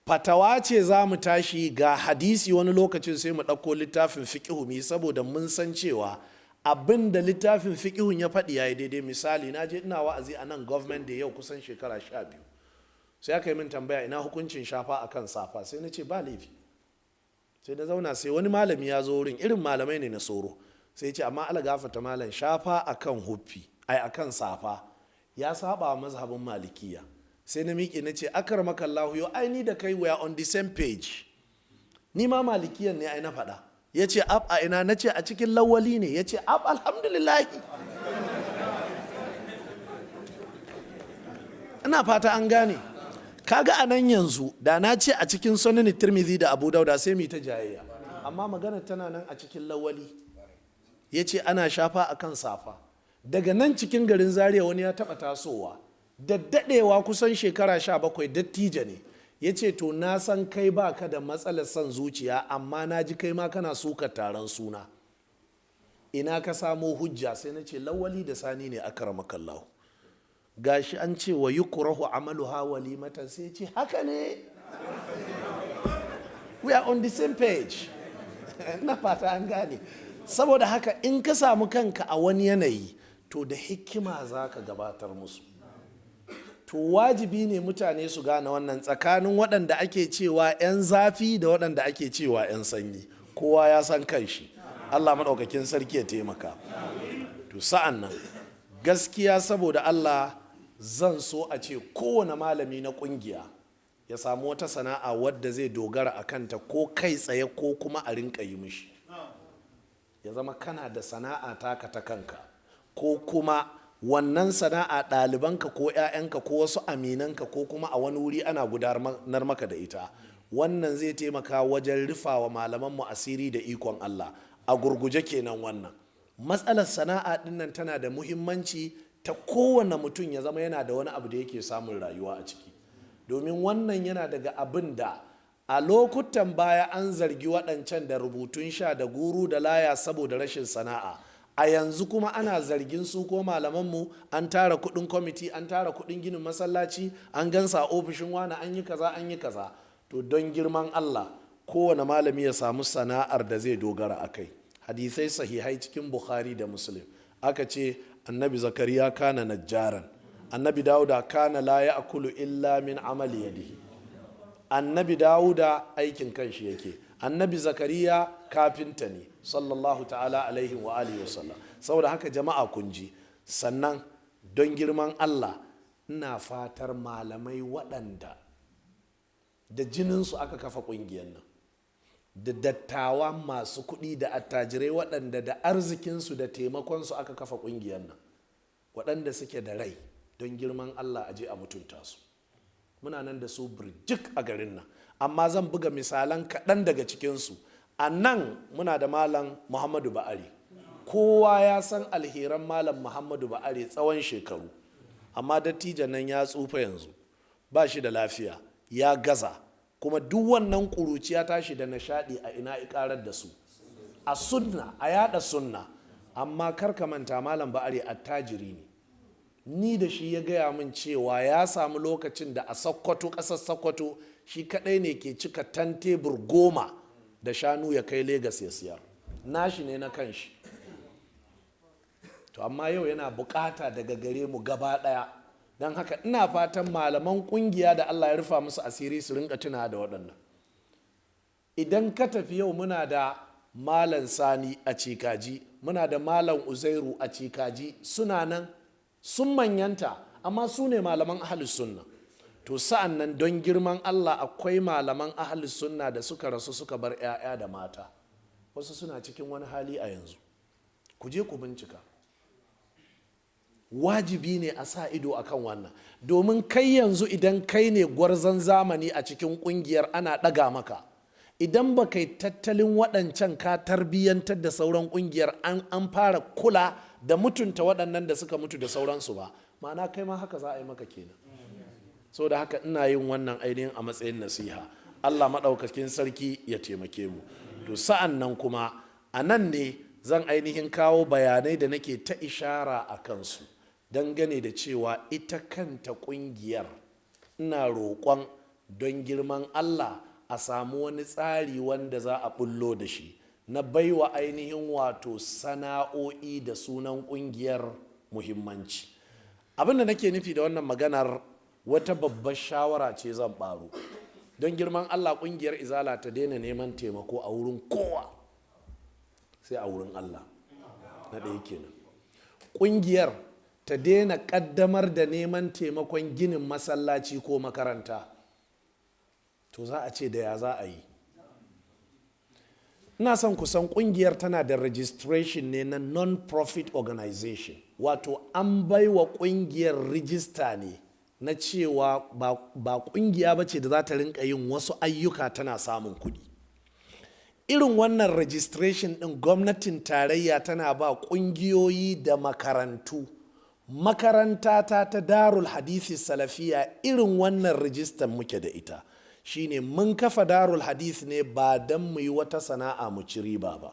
Fatawa ce za mu tashi ga hadisi, wani lokacin sai mu ɗauko littafin fiƙihu mi, saboda mun san cewa abin da littafin fiƙihun ya faɗi ya yi daidai. Misali, na je ina wa'azi a nan Government da yau kusan shekara 12, sai aka yi min tambaya ina hukuncin shafa akan safa. Sai na ce ba laifi. Sai na zauna, sai wani malami ya zo wurin, irin malamai ne na soro, sai ce amma ala gafata malam, shafa akan huffi, ai akan safa ya saba wa mazhabin Malikiya. Sai na miƙe na ce, akramakallahu, yo ai ni da kai we are on the same page, ni ma Malikiyan ne ai na faɗa. Ya ce ab, a ina? Na ce a cikin Lawali ne. Ya ce ab, alhamdulillahi. Ina fata an gane. Kaga a nan yanzu da na ce a cikin Sunan Tirmidhi da Abu Dauda, sai mu ta jayayya. Amma magana tana nan a cikin Lawali, ya ce ana shafa akan safa. Daga nan cikin garin Zaria wani ya taɓa tasowa da daɗewa, kusan shekara 17, dattijo ne, ya ce to na san kai ba ka da matsalar son zuciya, amma na ji kai ma kana suka taron suna, ina ka samo hujja? Sai na ce Lawali da Sani ne, akramakallahu, gashi an ce wa yukrahu amaluha walimatan. Sai ce haka ne, we are on the same page. Na fata an gane. Saboda haka in ka samu kanka a wani yanayi, to da hikima za ka gabatar musu. To wajibi ne mutane su gane wannan tsakanin waɗanda ake cewa 'yan zafi da waɗanda ake cewa 'yan sanyi. Kowa ya san kanshi. Allah maɗaukakin sarki ya taimaka. To sa'an nan gaskiya saboda Allah, zan so a ce kowane malami na ƙungiya ya samu wata sana'a wadda zai dogara a kanta, ko kai tsaye ko kuma a rinka yi mishi. Ya zama kana da sana'a taka ta kanka, ko kuma wannan sana'a ɗalibanka ko 'ya'yanka ko wasu aminanka ko kuma a wani wuri ana gudanar maka da ita. Wannan zai taimaka wajen rufawa malamanmu asiri da ikon Allah. A gurguje kenan, wannan matsalar sana'a dinnan tana da muhimmanci ta kowane mutum ya zama yana da wani abu da yake samun rayuwa a ciki, domin wannan yana daga abin da a lokutan baya an zargi waɗancan da rubutun sha da guru da laya saboda rashin sana'a. A yanzu kuma ana zargin su ko malamanmu, an tara kuɗin kwamiti, an tara kuɗin ginin masallaci, an gansa a ofishin wani, an yi kaza, an yi kaza. To don girman Allah, kowane malami ya samu sana'ar da zai dogara a kai. Hadisai sahihai cikin Bukhari da Muslim aka ce Annabi Zakariya kana najjaran, Annabi Dawuda kana la ya'kulu illa min amali yadihi. Annabi Dawuda aikin kanshi yake, Annabi Zakariya kafinta ne, sallallahu ta'ala alaihi wa alihi wasallam. Saboda haka jama'a, kun ji. Sannan don girman Allah, ina fatar malamai waɗanda da jininsu aka kafa ƙungiyar nan, da dattawa masu kuɗi da attajirai waɗanda da arzikinsu da taimakonsu aka kafa ƙungiyar nan, waɗanda suke da rai, don girman Allah a je a mutunta su. Muna nan da su birjik a garin nan, amma zan buga misalan kaɗan daga cikinsu. A nan muna da Malam Muhammadu Ba'ari. Kowa ya san alheran Malam Muhammadu Ba'ari tsawon shekaru, amma dattijan nan ya tsufa yanzu, ba shi da lafiya, ya gaza. Kuma duk wannan ƙuruciya tashi da nishaɗi, a ina ikarar da su? A sunna, a yada sunna. Amma kar ka manta, Malam Ba'ari attajiri ne. Ni da shi ya gaya min cewa ya samu lokacin da a Sokoto, ƙasar Sokoto Shi kadai ne ke cika tan tebur 10 da shanu ya kai Legas ya siyar. Nashi ne na kanshi. To amma yau yana bukata daga gare mu gaba daya. Don haka ina fatan malaman kungiya da Allah ya rufa musu asiri su rinka tuna da waɗannan. Idan ka tafi yau muna da Malam Sani a Cikaji, muna da Malam Uzairu a Cikaji, suna nan sun manyanta, amma su ne malaman ahlus sunna. To sa'an nan don girman Allah akwai malaman ahlus sunna da suka rasu suka bar 'ya'ya da mata. Wasu suna cikin wani hali a yanzu. Ku je ku bincika. Wajibi ne a sa ido akan wannan, domin kai yanzu idan kai ne gwarzon zamani a cikin kungiyar ana ɗaga maka. Idan ba kai tattalin waɗancan ka tarbiyyantar da sauran kungiyar an fara kula da mutunta waɗannan da suka mutu da sauransu ba, ma'ana kai ma haka za a yi maka kenan. So da haka ina yin wannan ainihin a matsayin nasiha. Allah maɗaukakin sarki ya taimake mu. To sa'an nan kuma a nan ne zan ainihin kawo bayanai da nake ta ishara a kansu dangane da cewa ita kanta kungiyar ina roƙon don girman Allah a samu wani tsari wanda za a bullo da shi na baiwa ainihin wato sana'o'i da sunan kungiyar muhimmanci. Abin da nake nufi da wannan maganar wata babbar shawara ce zan baro. Don girman Allah kungiyar Izala ta daina neman taimako a wurin kowa sai a wurin Allah. Na ɗaya kenan. Kungiyar ta daina ƙaddamar da neman taimakon ginin masallaci ko makaranta. To za a ce da ya za a yi? Ina son kusan kungiyar tana da registration ne na non-profit organization. Wato an baiwa kungiyar rijista ne na cewa ba kungiya ba ce da za ta rinka yin wasu ayyuka tana samun kuɗi. Irin wannan registration ɗin gwamnatin tarayya tana ba kungiyoyi da makarantu. Makaranta ta Darul Hadisi Salafiya irin wannan rijistan muke da ita. Shine mun kafa Darul Hadith ne ba don mu yi wata sana'a mu ci riba ba.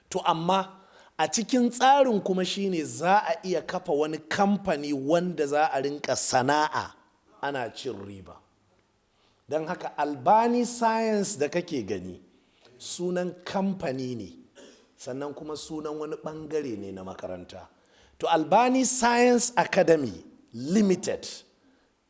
To amma a cikin tsarin kuma shine za a iya kafa wani kamfani wanda za a rinka sana'a ana cin riba. Don haka Albani Science da kake gani sunan kamfani ne, sannan kuma sunan wani bangare ne na makaranta. To Albani Science Academy Limited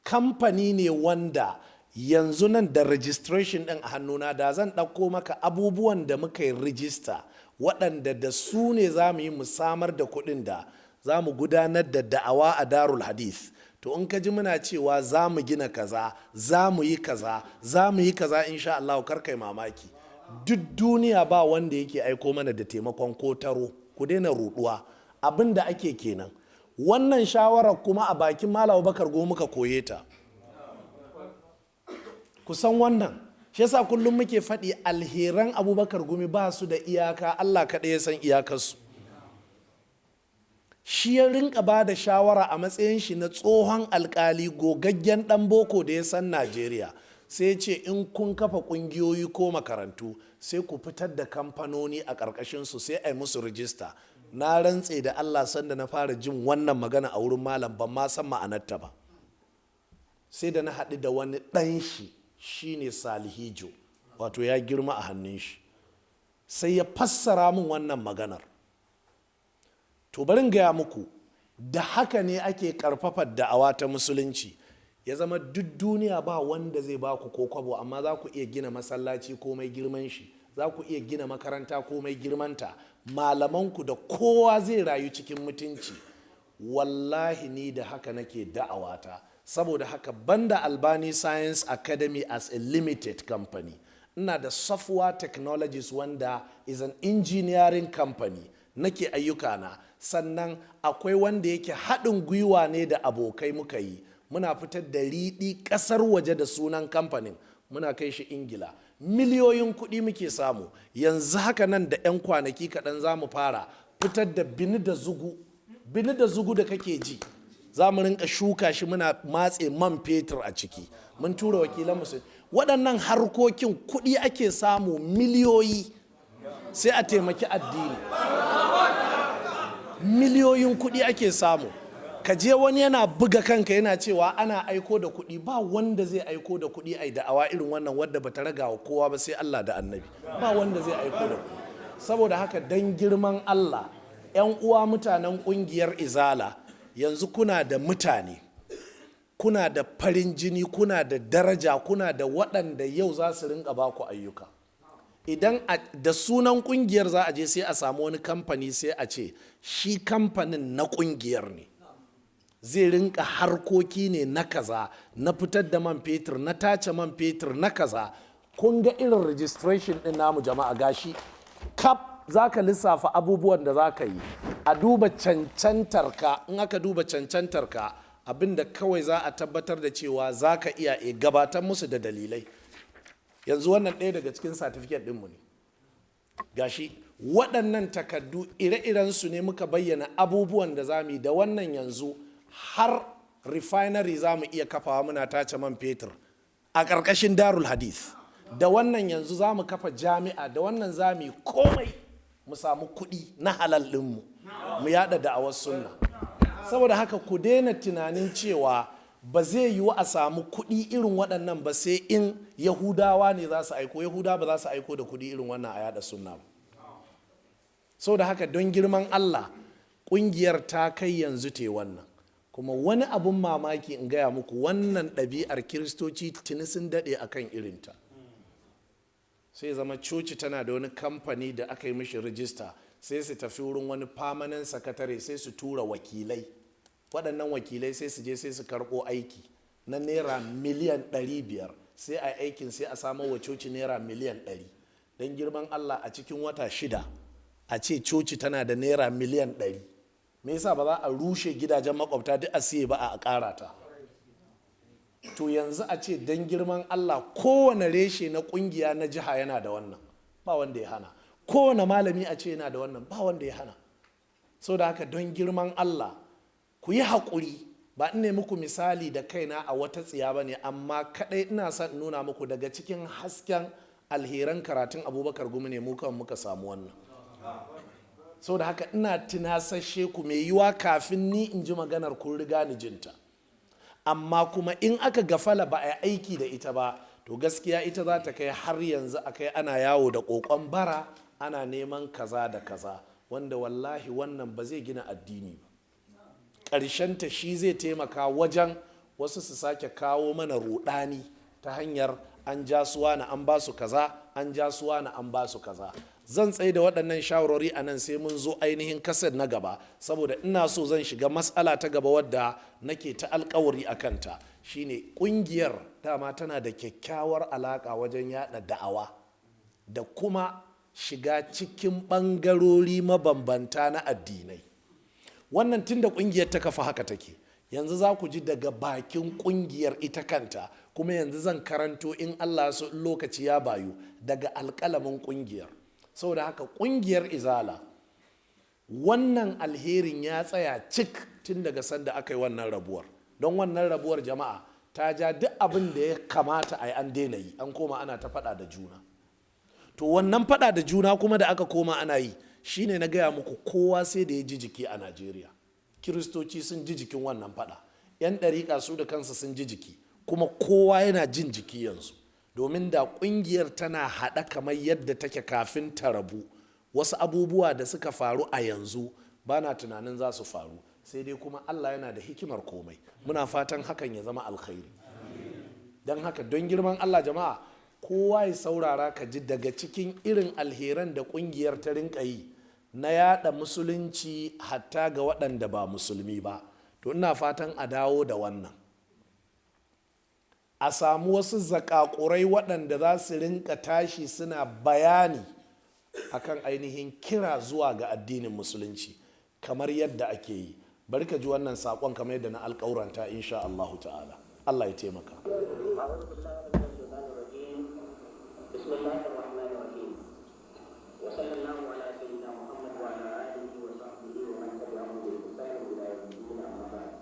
kamfani ne wanda yanzu nan da registration ɗin a hannuna, da zan ɗauko maka abubuwan da muka yi rijista waɗanda da su ne za mu yi mu samar da kuɗin da za mu gudanar da da'awa a Darul Hadith. To in ka ji muna cewa za mu gina kaza, za mu yi kaza, za mu yi kaza, insha Allah kar kai mamaki. Duk duniya ba wanda yake aiko mana da taimakon ko taro. Ku daina ruɗuwa. Abin da ake kenan. Wannan shawarar kuma a bakin Malam Abubakar Gumi muka koye ta. Kusan wannan shi yasa kullum muke faɗi alheran Abubakar Gumi ba su da iyaka, Allah kaɗai ya san iyakarsu. Shi ya rinka ba da shawara a matsayin shi na tsohon alkali gogaggen ɗan boko da ya san Najeriya. Sai ce in kun kafa ƙungiyoyi ko makarantu sai ku fitar da kamfanoni a ƙarƙashinsu sai a yi musu rijista. Na rantse da Allah sanda na fara jin wannan magana a wurin malam ban ma san ma'anarta ba. Sai da na haɗu da wani ɗan shi, shine Salihijo, wato ya girma a hannun shi, sai ya fassara min wannan maganar. To barin gaya muku, da haka ne ake karfafa da'awa ta musulunci. Ya zama duk duniya ba wanda zai ba ku ko kwabo, amma za ku iya gina masallaci komai girman shi, za ku iya gina makaranta komai girmanta, malamanku da kowa zai rayu cikin mutunci. Wallahi ni da haka nake da'awata. Saboda haka banda Albani Science Academy as a limited company, ina da Software Technologies wanda is an engineering company nake ayyukana. Sannan akwai wanda yake haɗin gwiwa ne da abokai muka yi, muna fitar da riɗi ƙasar waje da sunan kamfanin, muna kai shi Ingila, miliyoyin kuɗi muke samu. Yanzu haka nan da 'yan kwanaki kaɗan za mu fara fitar da bini da zugu. Bini da zugu da kake ji, za mu rinka shuka shi muna matse man fetur a ciki. Mun tura wakilan musu. Waɗannan harkokin kuɗi ake samu miliyoyi, sai a taimaki addini. Miliyoyin kuɗi ake samu. Ka je wani yana buga kanka yana cewa ana aiko da kuɗi, ba wanda zai aiko da kuɗi ai da'awa irin wannan wadda bata raga wa kowa ba sai Allah da Annabi. Ba wanda zai aiko da kuɗi. Saboda haka dan girman Allah, 'yan uwa mutanen ƙungiyar Izala, yanzu kuna da mutane, kuna da farin jini, kuna da daraja, kuna da waɗanda yau za su rinka ba ku ayyuka. Idan da sunan ƙungiyar za a je sai a samu wani kamfani, sai a ce shi kamfanin na ƙungiyar ne, zai rinka harkoki ne na kaza, na fitar da man fetur, na tace man fetur, na kaza. Kun ga irin registration din namu jama'a, gashi kap. Za ka lissafa abubuwan da za ka yi, a duba cancantarka. In aka duba cancantarka, abinda kawai za a tabbatar da cewa za ka iya e gabatar musu da dalilai. Yanzu wannan ɗaya daga cikin satifiket ɗinmu ne, gashi. Waɗannan takardu ire-iren su ne muka bayyana abubuwan da za mu yi da wannan. Yanzu har refinery za mu iya kafawa muna tace man fetur a ƙarƙashin Darul Hadith da wannan. Yanzu za mu kafa jami'a da wannan. Za mu yi komai mu samu kuɗi na halal ɗinmu mu yada da'awar sunna. Saboda haka ku daina tunanin cewa ba zai yiwu a samu kuɗi irin waɗannan ba sai in Yahudawa ne za su aiko. Yahudawa ba za su aiko da kuɗi irin wannan a yada sunna ba. Saboda haka don girman Allah, ƙungiyar ta kai yanzu te wannan. Kuma wani abun mamaki in gaya muku, wannan ɗabi'ar Kiristoci tuni sun daɗe akan irinta. Sai zama coci tana da wani kamfani da aka yi mishi rijista, sai su tafi wurin wani permanent sakatare, sai su tura wakilai. Waɗannan wakilai sai su je sai su karɓo aiki na naira miliyan 500, sai a aikin, sai a samar wa coci naira miliyan 100. Don girman Allah, a cikin wata 6 a ce coci tana da naira miliyan 100, me yasa ba za a rushe gidajen makwabta duk a siye ba a ƙara ta? To yanzu a ce don girman Allah kowane reshe na kungiya na jiha yana da wannan, ba wanda ya hana. Kowane malami a ce yana da wannan, ba wanda ya hana. So da haka don girman Allah ku yi haƙuri. Ba in ne muku misali da kaina a wata tsiya ba ne, amma kaɗai ina son nuna muku daga cikin hasken alheran karatun Abubakar Gumi ne mu kan muka samu wannan. So da haka ina tunasashe ku, mai yiwa kafin ni in ji maganar kun riga ni jinta. Amma kuma in aka gafala ba a yi aiki da ita ba, to gaskiya ita za ta kai har yanzu a kai ana yawo da kokon bara, ana neman kaza da kaza, wanda wallahi wannan ba zai gina addini ba. Ta shi zai taimaka wajen wasu su sake kawo mana rudani ta hanyar an ja suwa na an ba su kaza, an ja suwa na an ba su kaza. Zan tsaye da waɗannan shawarwari a nan, sai mun zo ainihin kaset na gaba, saboda ina so zan shiga matsala ta gaba wadda nake ta alkawari a kanta, shine ƙungiyar dama tana da kyakkyawar alaƙa wajen yada da'awa da kuma shiga cikin ɓangarori mabambanta na addinai. Wannan tun da ƙungiyar ta kafa haka take. Yanzu za ku ji daga bakin ƙungiyar ita kanta, kuma yanzu zan karanto in Allah so in lokaci ya bayu daga alƙalamin ƙungiyar. Saboda haka ƙungiyar Izala, wannan alherin ya tsaya cik tun daga sanda aka yi wannan rabuwar. Don wannan rabuwar jama'a ta ja duk abin da ya kamata a yi an daina yi, an koma ana ta faɗa da juna. To wannan faɗa da juna kuma da aka koma ana yi shine na gaya muku, kowa sai da ya ji jiki a Najeriya. Kiristoci sun ji jikin wannan faɗa, 'yan ɗariƙa su da kansu sun ji jiki, kuma kowa yana jin jiki yanzu. Domin da ƙungiyar tana haɗa kamar yadda take kafin ta rabu, wasu abubuwa da suka faru a yanzu ba na tunanin za su faru. Sai dai kuma Allah yana da hikimar komai, muna fatan hakan ya zama alkhairi. Don haka don girman Allah jama'a, kowa ya saurara ka ji daga cikin irin alheran da kungiyar ta rinka yi na yada musulunci hatta ga waɗanda ba musulmi ba. To ina fatan a dawo da wannan, a samu wasu zakakurai waɗanda za su rinka tashi suna bayani akan ainihin kira zuwa ga addinin musulunci kamar yadda ake yi. Bari ka ji wannan saƙon kamar yadda na alƙauranta, insha Allahu ta'ala. Allah ya taimaka. أعوذ بالله من الشيطان الرجيم. بسم الله الرحمن الرحيم، وصلى الله على سيدنا محمد وعلى آله وصحبه ومن تبعهم بإحسان إلى يوم الدين. أما بعد،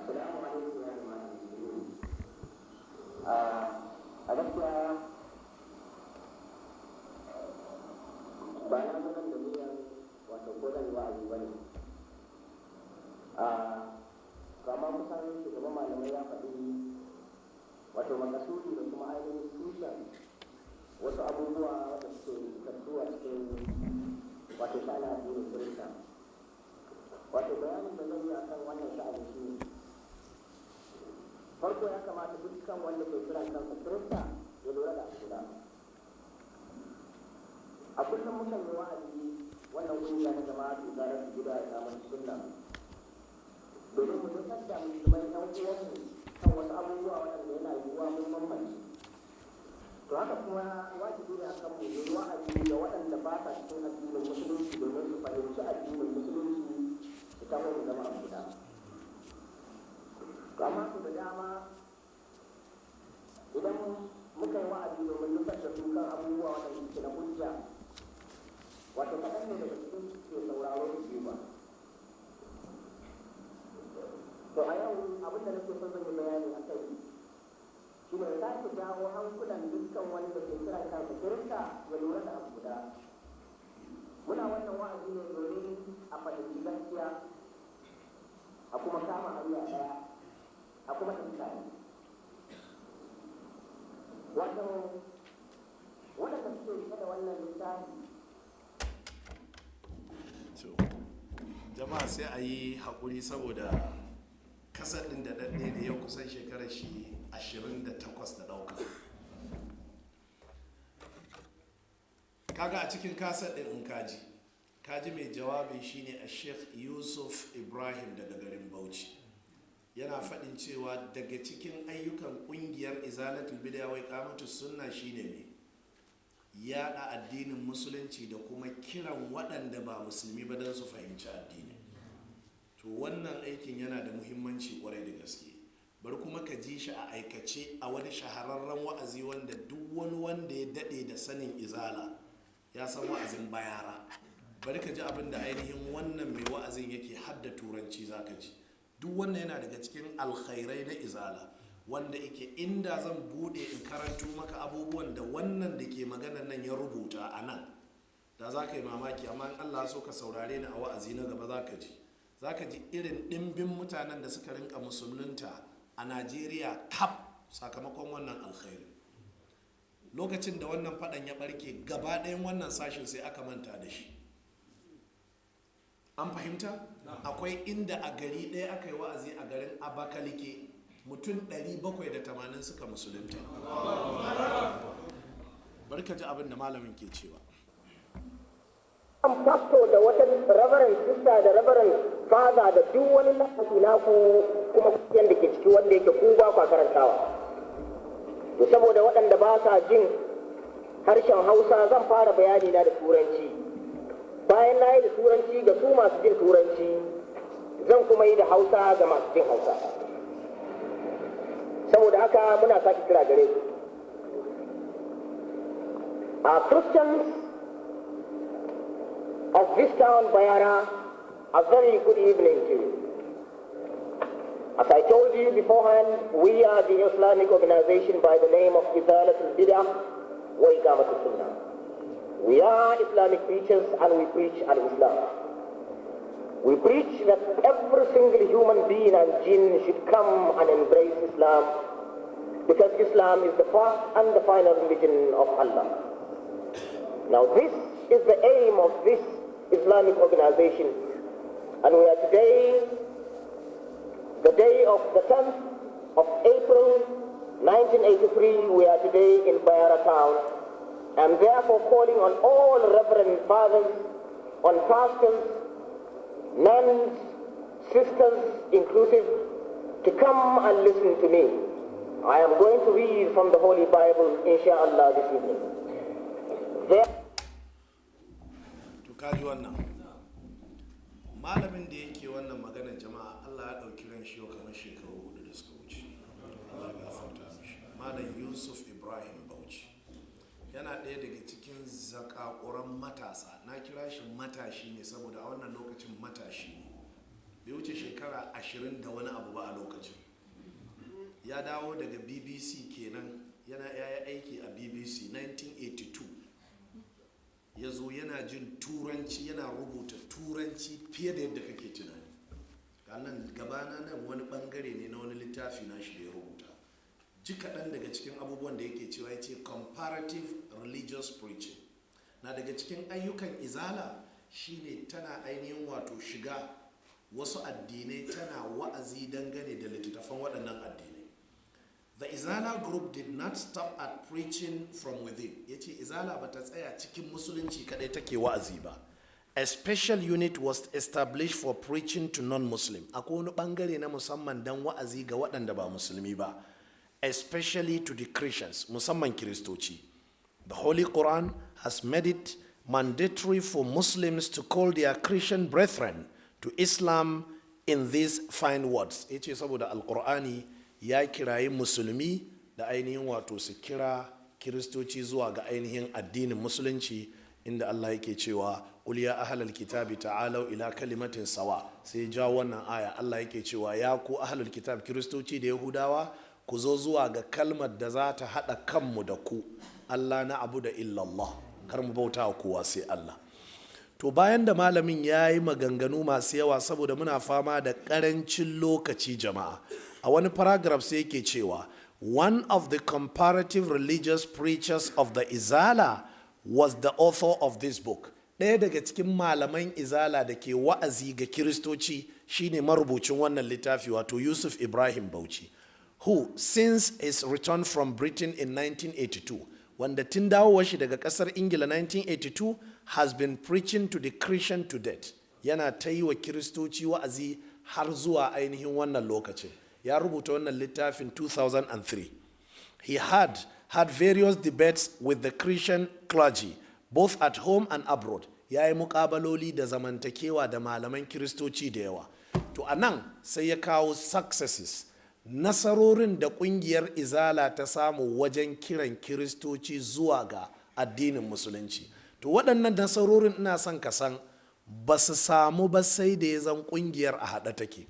السلام عليكم يا جماعة المسلمين. A gaskiya ba na zo nan da niyyar wato ko zan yi wa'azi ba ne. Amma kusan shugaban malamai ya faɗi wato makasudi da kuma ainihin tushen wasu abubuwa wanda suke tattu a cikin wato sha'anin addinin Kirista. Wato bayanin da zan yi akan wannan sha'ani shi ne, farko ya kamata dukkan wanda ke kiran kansa Kirista ya lura da abu. A kullum mukan yi wa'azi, wannan kungiya na Jama'a su zarar su gida ya samun sunna, domin mu nusar da musulmai ɗan uwanmu kan wasu abubuwa waɗanda yana yiwuwa mun bambance. To haka kuma wajibi ne akan mu yi wa'azi ga waɗanda ba sa cikin addinin Musulunci, domin su fahimci addinin Musulunci, su taho mu zama abu guda. To amma su da dama idan muka yi wa'azi domin nusar da su kan abubuwa waɗanda suke na hujja, wato kaɗan ne daga cikin ke sauraro su ba. To a yau abin da nake son zan yi bayani a kai shi ne sake jawo hankulan dukkan wanda ke kiran kansa Kirista ya lura da abu guda. Muna wannan wa'azi ne domin a fahimci gaskiya, a kuma kama hanya ɗaya, a kuma tafi tare. Wato waɗanda suke rike da wannan littafi. To jama'a, sai a yi haƙuri saboda kasar ɗin da ɗaɗɗe da yau kusan shekarar shi 28 da ɗauka. Kaga a cikin kasar ɗin, in kaji mai jawabi shine a Sheikh Yusuf Ibrahim daga garin Bauchi, yana faɗin cewa daga cikin ayyukan ƙungiyar Izalatul Bid'a wa Iqamatus Sunna shine ne yaɗa addinin Musulunci da kuma kiran waɗanda ba Musulmi ba don su fahimci addini. To wannan aikin yana da muhimmanci kwarai da gaske. Bari kuma ka ji shi a aikace a wani shahararren wa'azi wanda duk wani wanda ya daɗe da sanin Izala ya san wa'azin Bayara. Bari ka ji abin da ainihin wannan mai wa'azin yake, hadda Turanci za ka ji. Duk wannan yana daga cikin alkhairai na Izala, wanda yake inda zan bude in karanto maka abubuwan da wannan da ke maganan nan ya rubuta a nan, da za ka yi mamaki. Amma in Allah so ka saurare ni a wa'azi na gaba, za ka ji irin ɗimbin mutanen da suka rinka musulunta a Najeriya kaf sakamakon wannan alkhairi. Lokacin da wannan faɗan ya ɓarke, gaba ɗayan wannan sashen sai aka manta da shi. An fahimta? Akwai inda a gari ɗaya aka yi wa'azi a garin Abakalike, mutum 780 suka musulunta. Bari ka ji abin da malamin ke cewa. An pastor da wata reverend sister da reverend father da duk wani lafazi naku kuma da ke ciki wanda yake ku ba kwa karantawa. To saboda waɗanda ba sa jin harshen Hausa, zan fara bayani na da Turanci. Bayan na yi da Turanci ga su masu jin Turanci, zan kuma yi da Hausa ga masu jin Hausa. Saboda haka muna sake kira gare ku. A Christians of this town, Bayara, a very good evening to you. As I told you beforehand, we are the Islamic organization by the name of Izalat al-Bid'ah wa Iqamat al-Sunnah. We are Islamic preachers and we preach al-Islam. We preach that every single human being and jinn should come and embrace Islam, because Islam is the first and the final religion of Allah. Now this is the aim of this Islamic organization, and we are today, the day of the 10th of April 1983, we are today in Bayara town. I'm therefore calling on all reverend fathers, on pastors, nuns, sisters inclusive, to come and listen to me. I am going to read from the Holy Bible, inshallah, this evening. There To kaji wannan malamin da yake wannan magana, jama'a, Allah ya ɗauki ran shi yau kamar shekaru 4 da suka wuce. Allah ya gafarta mishi. Malam Yusuf Ibrahim Bauchi yana ɗaya daga cikin zakakuran matasa. Na kira shi matashi ne saboda a wannan lokacin matashi ne, bai wuce shekara 20 da wani abu ba a lokacin. Ya dawo daga BBC kenan, yana ya aiki a BBC 1982. Ya zo yana jin Turanci, yana rubuta Turanci fiye da yadda kake tunani. Nan gabana nan wani bangare ne na wani littafi na shi da ya rubuta. Ji kaɗan daga cikin abubuwan da yake cewa. Ya ce comparative religious preaching na daga cikin ayyukan Izala shine tana ainihin wato shiga wasu addinai, tana wa'azi dangane da littattafan waɗannan addinai. The Izala group did not stop at preaching from within. Ya ce Izala ba ta tsaya cikin Musulunci kadai take wa'azi ba. A special unit was established for preaching to non-Muslim. Akwai wani bangare na musamman don wa'azi ga waɗanda ba Musulmi ba, especially to the Christians, musamman Kiristoci. The Holy Quran has made it mandatory for Muslims to call their Christian brethren to Islam in these fine words. Ya ce saboda Alkur'ani ya kirayi Musulmi da ainihin wato su kira Kiristoci zuwa ga ainihin addinin Musulunci, inda Allah yake cewa, "Qul ya ahlal kitabi ta'alau ila kalimatin sawa." Sai ja wannan aya, Allah yake cewa, "Ya ku ahlul kitab, Kiristoci da Yahudawa, ku zo zuwa ga kalmar da za ta haɗa kanmu da ku, alla na'buda illallah, kar mu bauta wa kowa sai Allah." To, bayan da malamin ya yi maganganu masu yawa, saboda muna fama da ƙarancin lokaci jama'a, a wani paragraph sai yake cewa, one of the comparative religious preachers of the Izala was the author of this book. Ɗaya daga cikin malaman Izala da ke wa'azi ga Kiristoci shine marubucin wannan littafi, wato Yusuf Ibrahim Bauchi, who since his return from Britain in 1982, wanda tun dawowar shi daga kasar Ingila 1982, has been preaching to the Christian to death. Yana ta yi wa Kiristoci wa'azi har zuwa ainihin wannan lokacin. Ya rubuta wannan littafin 2003. He had had various debates with the Christian clergy both at home and abroad. Ya yi mukabaloli da zamantakewa da malaman Kiristoci da yawa. To, a nan sai ya kawo successes, nasarorin da kungiyar Izala ta samu wajen kiran Kiristoci zuwa ga addinin Musulunci. To, waɗannan nasarorin ina son ka san ba su samu ba sai da ya zan kungiyar a haɗe take.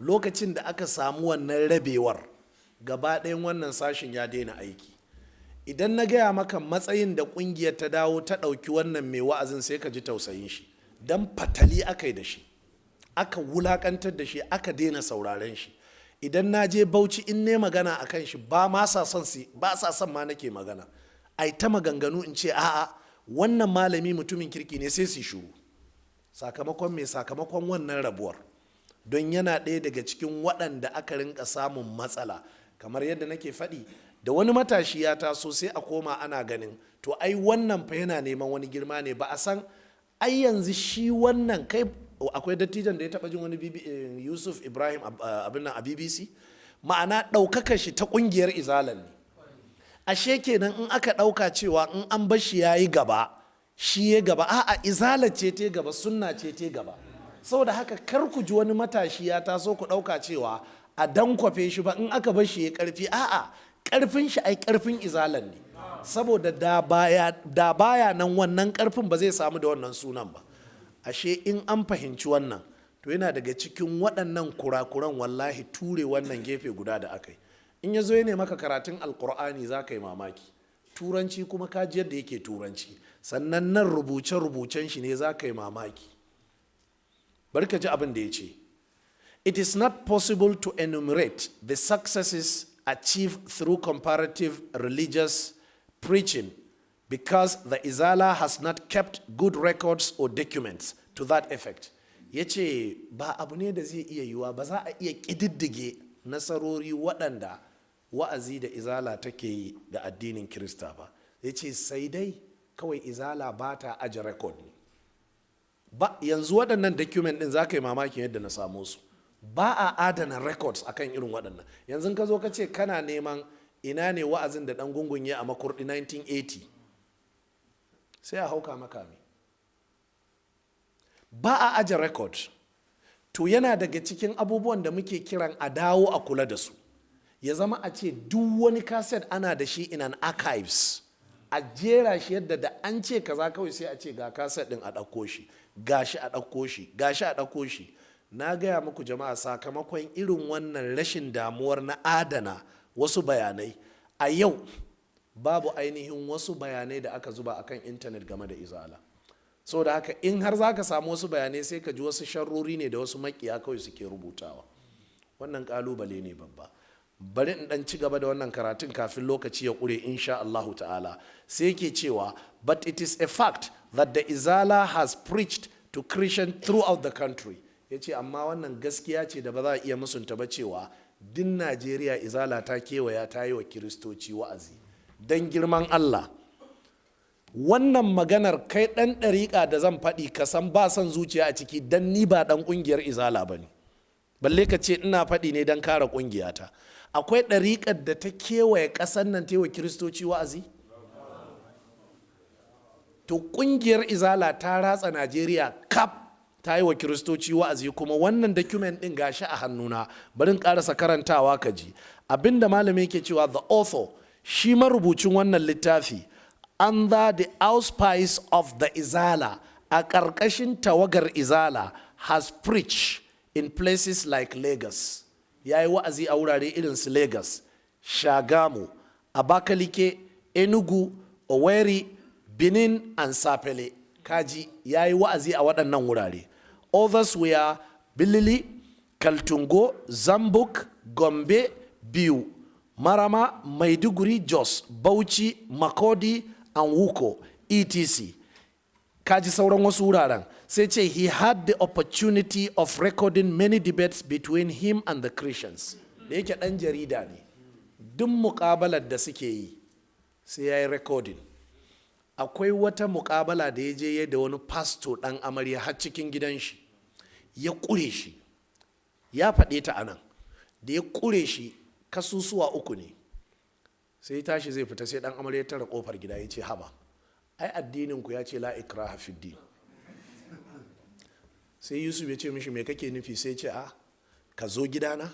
Lokacin da aka samu wannan rabewar, gaba ɗayan wannan sashen ya daina aiki. Idan na gaya maka matsayin da kungiyar ta dawo ta ɗauki wannan mai wa'azin, sai ka ji tausayin shi, don fatali aka yi da shi, aka wulakantar da shi, aka daina sauraren shi. Idan na je Bauchi, in ne magana a kan shi, ba ma sa son, ba sa son ma nake magana. Ai ta maganganu, in ce a'a, wannan malami mutumin kirki ne, sai su shuru. Sakamakon me? Sakamakon wannan rabuwar. Don yana ɗaya daga cikin waɗanda aka rinka samun matsala. Kamar yadda nake faɗi, da wani matashi ya taso, sai a koma ana ganin, to ai wannan fa yana neman wani girma ne. Ba a san ai yanzu shi wannan kai akwai dattijan da ya taɓa jin wani Yusuf Ibrahim abin nan a BBC. Ma'ana, ɗaukakar shi ta ƙungiyar Izalan ne. Ashe kenan in aka ɗauka cewa in an bar shi ya yi gaba, shi ya gaba, a'a, Izala ce te gaba, sunna ce te gaba. Saboda haka kar ku ji wani matashi ya taso ku ɗauka cewa a dankwafe shi ba in aka bar shi ya karfi. A'a, karfin shi ai karfin Izalan ne, saboda da baya nan, wannan karfin ba zai samu da wannan sunan ba. Ashe in an fahimci wannan, to yana daga cikin waɗannan kurakuran, wallahi, ture wannan gefe guda da aka yi. In ya zo ya maka karatun Alkur'ani, za ka yi mamaki. Turanci kuma, kaji yadda yake Turanci. Sannan nan rubuce-rubucen shi ne, za ka yi mamaki. Bari ka ji abin da ya ce: "It is not possible to enumerate the successes achieved through comparative religious preaching because the Izala has not kept good records or documents to that effect." Ya ce ba abu ne da zai iya yiwuwa ba, za a iya ƙididdige nasarori waɗanda wa'azi da Izala take yi ga addinin Kirista ba. Ya ce sai dai kawai Izala ba ta aje record ne ba. Yanzu waɗannan document ɗin, za ka yi mamakin yadda na samo su. Ba a adana records akan irin waɗannan. Yanzu ka zo ka ce kana neman ina ne wa'azin da ɗan Gungun ya a Makurdi 1980, sai a hauka makami. Ba a aje record. To, yana daga cikin abubuwan da muke kiran a dawo a kula da su, ya zama a ce duk wani cassette ana da shi in an archives, a jera shi yadda da an ce kaza kawai sai a ce ga cassette din, a ɗauko shi, gashi a ɗauko shi, gashi a ɗauko shi. Na gaya muku jama'a, sakamakon irin wannan rashin damuwar na adana wasu bayanai, a yau babu ainihin wasu bayanai da aka zuba akan intanet game da Izala. Saboda haka in har za ka samu wasu bayanai, sai ka ji wasu sharrori ne da wasu makiya kawai suke rubutawa. Wannan kalubale ne babba. Bari in dan ci gaba da wannan karatun kafin lokaci ya kure, insha Allahu ta'ala. Sai yake cewa, "But it is a fact that the Izala has preached to Christian throughout the country." Ya ce amma wannan gaskiya ce da ba za a iya musunta ba cewa din Najeriya Izala ta kewaya ta yi wa Kiristoci wa'azi. Don girman Allah, wannan maganar, kai ɗan ɗariƙa da zan faɗi, ka san ba son zuciya a ciki, don ni ba ɗan ƙungiyar Izala ba ne, balle ka ce ina faɗi ne don kare ƙungiyata. Akwai ɗariƙar da ta kewaye ƙasar nan ta yi wa Kiristoci wa'azi? To, ƙungiyar Izala ta ratsa Najeriya kaf ta yi wa Kiristoci wa'azi, kuma wannan document ɗin gashi a hannuna. Bari in ƙarasa karantawa ka ji abinda malami yake cewa. "The author," shi marubucin wannan littafi, "under the auspice of the Izala," a ƙarƙashin tawagar Izala, "has preached in places like Lagos," ya yi wa'azi a wurare irin su Lagos, Shagamu, Abakaliki, Enugu, Owerri, Benin and Sapele. Kaji, ya yi wa'azi a waɗannan wurare. "Others were Bilili, Kaltungo, Zambuk, Gombe, Biu, Marama, Maiduguri, Jos, Bauchi, Makurdi and Wukko, etc." Kaji sauran wasu wuraren. Sai ce, "He had the opportunity of recording many debates between him and the Christians." Da yake ɗan jarida ne, duk muƙabalar da suke yi sai ya yi recording. Akwai wata muƙabala da ya je ya da wani pasto ɗan amarya har cikin gidan shi ya ƙure shi. Ya faɗe ta anan. Da ya ƙure shi, kasusuwa uku ne. Sai tashi zai fita, sai ɗan amarya tara ƙofar gida, ya ce, "Haba, ai addinin ku ya ce la ikraha fid din." Sai Yusuf ya ce mishi, "Me kake nufi?" Sai ce, "A ka zo gidana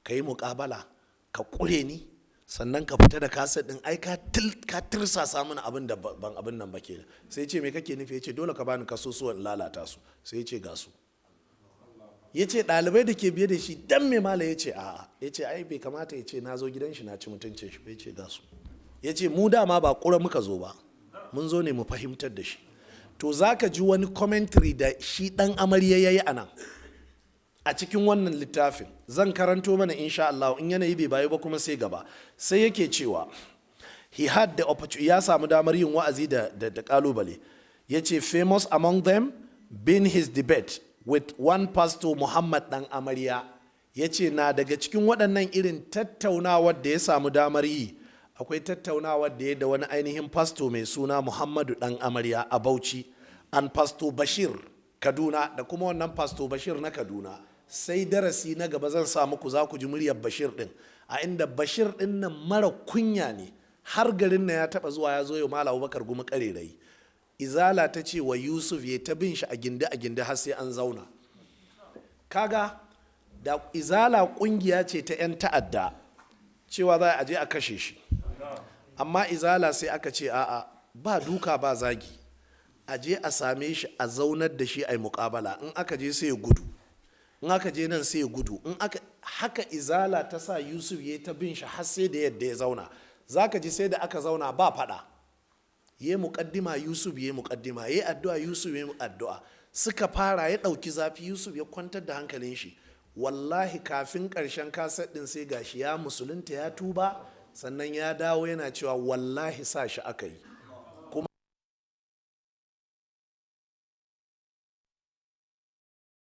ka yi muƙabala, ka ƙure ni, sannan ka fita da kaset din, ai ka tirsasa mana abin da ban abin nan ba ke." Sai ce, "Me kake nufi?" Ya ce, "Dole ka bani kasusuwan lalata su." Sai ya ce, "Ga su." Ya ce ɗalibai da ke biye da shi, "Dan me, mala?" Ya ce, "A'a." Ya ce, "Ai bai kamata ya ce na zo gidan shi na ci mutuncin shi." Ya ce, "Ga su." Ya ce, "Mu dama ba ƙura muka zo ba, mun zo ne mu fahimtar da shi." To, za ka ji wani commentary da shi ɗan amarya ya yi a nan a cikin wannan littafin. Zan karanto mana, insha Allah. In yanayi bai bayu ba kuma, sai gaba. Sai yake cewa he had the opportunity, ya samu damar yin wa'azi da kalubale. Ya ce, "Famous among them being his debate with one Pastor Muhammad Dan Amarya." Ya ce na daga cikin waɗannan irin tattaunawar da ya samu damar yi, akwai tattaunawar da ya da wani ainihin pastor mai suna Muhammadu Dan Amarya a Bauchi, and Pastor Bashir Kaduna, da kuma wannan Pastor Bashir na Kaduna. Sai darasi na gaba zan sa muku, za ku ji muryar Bashir din, a inda Bashir din nan mara kunya ne, har garin na ya taba zuwa ya zo yau Malam Abubakar Gumi karerai. Izala ta ce wa Yusuf ya ta bin shi a gindi a gindi har sai an zauna. Kaga da Izala kungiya ce ta 'yan ta'adda, cewa za a je a kashe shi. Amma Izala sai aka ce, a'a, ba duka ba zagi, a je a same shi a zaunar da shi a yi muƙabala. In aka je sai ya gudu, in aka je nan sai ya gudu, in aka haka. Izala ta sa Yusuf ya ta bin shi har sai da yadda ya zauna. Zaka ji sai da aka zauna ba faɗa, ya muƙaddima, Yusuf ya muƙaddima, ya addu'a, Yusuf ya addu'a. Suka fara, ya ɗauki zafi, Yusuf ya kwantar da hankalin shi. Wallahi kafin ƙarshen kaset ɗin sai gashi ya musulunta, ya tuba, sannan ya dawo yana cewa wallahi sa shi aka yi.